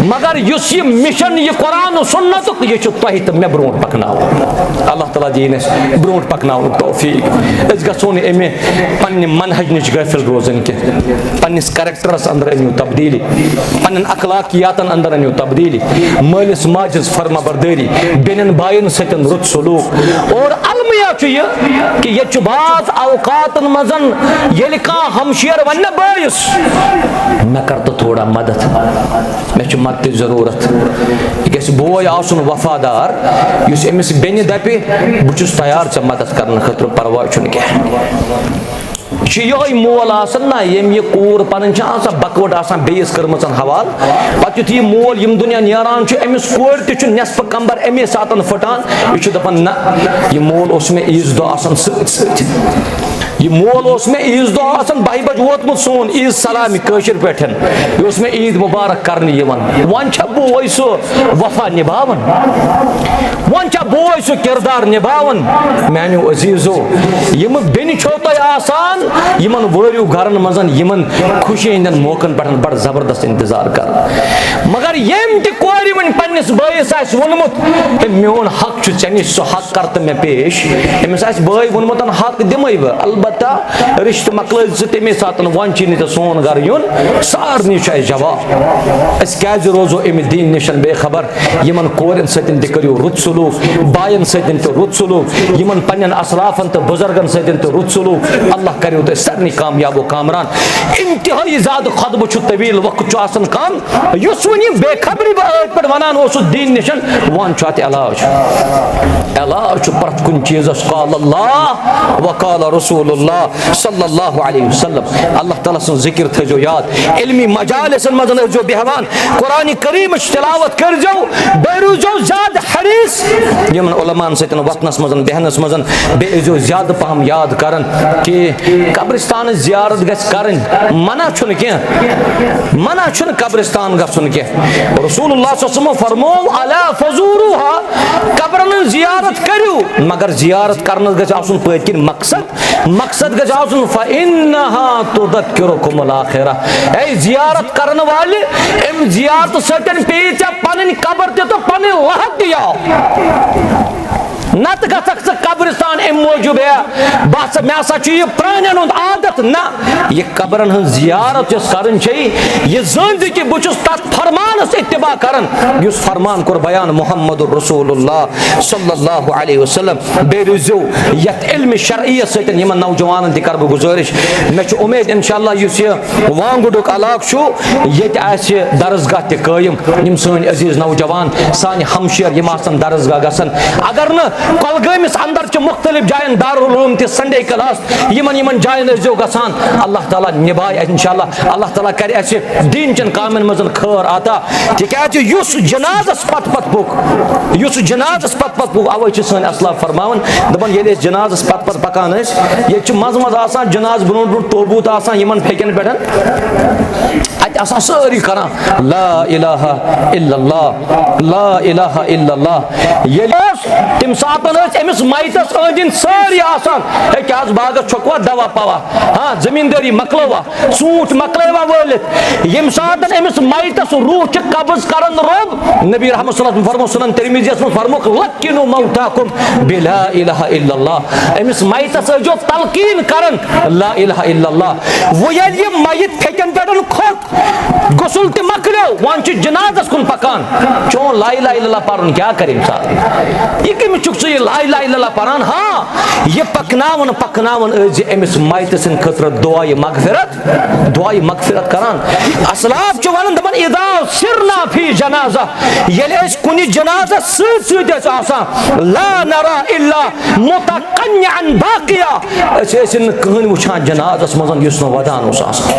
مگر یُس یہِ mission، یہِ قرآن و سنتُک، یہِ چھُ تۄہہِ تہٕ مےٚ برونٛٹھ پکناوُن۔ اللہ تعالیٰ دِیِن اَسہِ برونٛٹھ پکناونُک توفیق۔ أسۍ گژھو نہٕ اَمہِ پننہِ منہج نِش غٲفِل روزٕنۍ کینٛہہ۔ پننِس characterس اندر أنِو تبدیٖلی، پننٮ۪ن اخلاقیاتن اندر أنِو تبدیٖلی، مٲلِس ماجہِ ہٕنٛز فرما بردٲری، بیٚنٮ۪ن باین سۭتۍ رُت سلوک۔ اور المیہ چھُ یہِ کہِ ییٚتہِ چھُ بعض اوقاتن منٛز ییٚلہِ کانٛہہ ہمشیر ونہِ نہ بٲیِس، "مےٚ کر تہٕ تھوڑا مدد، مےٚ چھُ مدتٕچ ضروٗرت"، یہِ گژھِ بوے آسُن وفادار، یُس أمِس بیٚنہِ دپہِ، "بہٕ چھُس تیار ژےٚ مدد کرنہٕ خٲطرٕ، پرواے چھُنہٕ کینٛہہ۔" چھُ یِہوٚے مول آسان نہ، ییٚمۍ یہِ کوٗر پنٕنۍ چھِ آسان بکوٹ آسان بیٚیِس کٔرمٕژن حوالہٕ۔ پتہٕ یُتھُے یہِ مول ییٚمہِ دُنیا نیران چھُ، أمِس کورِ تہِ چھُ نٮ۪صفہٕ کمبر اَمے ساتن پھٕٹان۔ یہِ چھُ دپان، "نہ، یہِ مول اوس مےٚ عیٖذ دۄہ آسان سۭتۍ سۭتۍ۔ یہِ مول اوس مےٚ عیٖذ دۄہ آسان بَہہِ بجہِ ووتمُت سون عیٖذ سلامہِ کٲشِر پٲٹھۍ۔ یہِ اوس مےٚ عیٖد مُبارک کرنہِ یِوان۔" وۄنۍ چھا بوے سُہ وفا نباوان؟ وۄنۍ چھا بوے سُہ کردار نباوان؟ میانیو عزیزو، یِم بیٚنہِ چھو تۄہہِ آسان، یِمن وٲرِو گرن منٛز یِمن خوشی ہٕنٛدٮ۪ن موقعن پٮ۪ٹھ بڑٕ زبردست انتظار کران۔ مگر ییٚمۍ تہِ کورِ وۄنۍ پننِس بٲیِس آسہِ ووٚنمُت، "ہے، میون حق چھُ ژےٚ نِش، سُہ حق کر تہٕ مےٚ پیش"، أمِس آسہِ بٲے ووٚنمُت، "حق دِمے بہٕ، البتہ رشتہٕ مۄکلٲوِتھ ژٕ تَمے ساتہٕ، وۄنۍ چھُے نہٕ ژےٚ سون گرٕ یُن"۔ سارنٕے چھُ اَسہِ جواب۔ أسۍ کیازِ روزو اَمہِ دیٖن نِش بے خبر؟ یِمن کورٮ۪ن سۭتۍ تہِ کٔرِو رُت سلوک، باین سۭتۍ تہِ رُت سلوک، یِمن پننٮ۪ن اسلافن تہٕ بُزرگن سۭتۍ تہِ رُت سلوک۔ اللہ کریو تۄہہِ سارنٕے کامیاب و کامران۔ انتہٲیی زیادٕ خطبہٕ چھُ طویل، وقت چھُ آسان کم۔ یُس وۄنۍ یہِ بے خبری بہٕ ٲدۍ پٮ۪ٹھ ونان اوسُس دیٖن نِش، وۄنۍ چھُ اتھ علاج۔ علاج چھُ پرٛٮ۪تھ کُنہِ چیٖزس قال اللہ و قال رسول اللہ صلی اللہ علیہ وسلم۔ اللہ تعالیٰ سٕنٛز ذِکِر تھٲیزیو یاد، علمی مجالسن منٛز ٲسۍزیو بیٚہوان، قرآن کریٖمٕچ تلاوت کٔرۍزیو، بیٚیہِ روٗزیو زیادٕ حریص یِمن علماءن سۭتۍ وۄتھنس منٛز، بیٚہنس منٛز، بیٚیہِ ٲسۍزیو زیادٕ پہم یاد کران۔ ٹھیٖک، قبرستانٕچ زیارت گژھِ کرٕنۍ، منع چھُنہٕ کینٛہہ، منع چھُنہٕ قبرستان گژھُن کینٛہہ۔ رسول اللہ صلی اللہ علیہ وسلم فرموو، "الا فزوروها"، قبرن ہٕنٛز زیارت کٔرِو، مگر زیارت کرنس گژھِ آسُن پٔتۍ کِنۍ مقصد۔ مقصد گژھِ آسُن، "فإنها تذکرکم الآخرة"۔ اے زیارت کرن والہِ، امہِ زیارتہٕ سۭتۍ پیٚیہِ ژےٚ پنٕنۍ قبر تہِ تہٕ پنٕنۍ لحد تہِ یاد۔ نتہٕ گژھکھ ژٕ قبرستان امہِ موٗجوٗب، ہے، بس مےٚ ہسا چھُ یہِ پرٛانٮ۪ن ہُنٛد عادت۔ نہ، یہِ قبرن ہٕنٛز زیارت یۄس کرٕنۍ چھے، یہِ زٲنۍ زِ کہِ بہٕ چھُس تتھ فرمان فرمانس اتباع کران، یُس فرمان کوٚر بیان محمد رسول اللہ صلی اللہ علیہ وسلم۔ بیٚیہِ روٗزِو یتھ علمِ شرعیت سۭتۍ۔ یِمن نوجوانن تہِ کرٕ بہٕ گُزٲرِش، مےٚ چھُ اُمید انشاءاللہ یُس یہِ وانگُڈُک علاقہٕ چھُ، ییٚتہِ آسہِ درسگاہ تہِ قٲیِم۔ یِم سٲنۍ عزیٖز نوجوان، سانہِ ہمشیر، یِم آسن درسگاہ گژھان۔ اگر نہٕ کۄلگٲمِس اندر چھِ مُختٔلِف جاین دارالعلوم تہِ سنڈے کلاس، یِمن یِمن جاین ٲسۍزیو گژھان۔ اللہ تعالیٰ نِبھایہِ اَسہِ انشاءاللہ، اللہ تعالیٰ کرِ اَسہِ دیٖن چٮ۪ن کامٮ۪ن منٛز خٲر عطا۔ تِکیٛازِ یُس جنازس پتہٕ پتہٕ پوٚک، یُس جنازس پتہٕ پتہٕ پوٚک، اوے چھِ سٲنۍ اسلاف فرماوان، دپان، ییٚلہِ أسۍ جنازس پتہٕ پتہٕ پکان ٲسۍ، ییٚتہِ چھِ منٛزٕ منٛزٕ آسان جنازٕ برونٛٹھ برونٛٹھ توبوٗت آسان، یِمن پھیٚکٮ۪ن پٮ۪ٹھ۔ اتہِ آسان سٲری کران، لا الہ الا اللہ، لا الہ الا اللہ۔ ییٚلہِ اوس تمہِ ساتہٕ ٲسۍ أمِس میتس أنٛدۍ أنٛدۍ سٲری آسان، ہے، کیٛاہ حظ باغس چھۄکوا دوا پوا؟ ہاں، زٔمیٖندٲری مۄکلٲوا؟ ژوٗنٛٹھۍ مۄکلٲوا وٲلِتھ؟ ییٚمہِ ساتہٕ أمِس میتس روح چھِ قبض کران روٚب، نبی رحمت صلی اللہ علیہ وسلم فرموو، سنن ترمذیس منٛز فرمووُکھ، لقنوا موتاکم بلا الہ الا اللہ۔ أمِس میتس ٲسۍزیو تلقین کران، لا الہ الا اللہ۔ وۄنۍ ییٚلہِ یہِ میت پھیٚکٮ۪ن پٮ۪ٹھ کھوٚت، غسل تہِ مۄکلیو، وۄنۍ چھُ جنازس کُن پکان۔ چون لا الہ الا اللہ پرُن کیٛاہ کرِ أمۍ ساتہٕ؟ یہِ کٔمِس چھُکھ ژٕ یہِ لا الہ الا اللہ پران؟ ہاں، یہِ پکناوان پکناوان ٲسۍ زِ أمِس میتہٕ سٕنٛدِ خٲطرٕ دعایہِ مغفرت، دعایہِ مغفرت کران۔ اسلاف چھِ ونان، دپان، اذا سرنا فی جنازہ، ییٚلہِ أسۍ کُنہِ جنازس سۭتۍ سۭتۍ ٲسۍ آسان، لا نرا الا متقنعا باقیا، أسۍ ٲسۍ نہٕ کٕہٕنۍ وٕچھان جنازس منٛز یُس نہٕ ودان اوس آسان،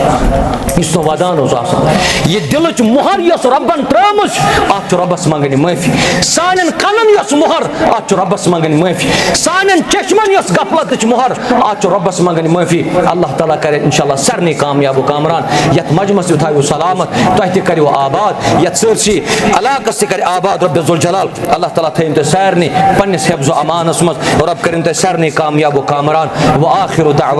یُس نہٕ ودان اوس آسان۔ یہِ دِلٕچ مۄہر یۄس رۄبن ترٲومٕژ چھِ، اتھ چھُ رۄبس منٛگٕنۍ معٲفی۔ سانٮ۪ن کنن یۄس مۄہر، اتھ چھُ رۄبس منٛگٕنۍ معٲفی۔ سانٮ۪ن چشمن یۄس غفلتٕچ مۄہر، اتھ چھُ رۄبس منٛگٕنۍ معٲفی۔ اللہ تعالیٰ کرِ انشاءاللہ سارنٕے کامیاب و کامران۔ یتھ مجمس تہِ تھٲیِو سلامت، تۄہہِ تہِ کٔرِو آباد، یتھ سٲرسٕے علاقس تہِ کرِ آباد رۄب ذوالجلال۔ اللہ تعالیٰ تھٲیِن تۄہہِ سارنٕے پننِس حفظ و امانس منٛز۔ رۄب کٔرِن تۄہہِ سارنٕے کامیاب و کامران۔ و آخر دعوانا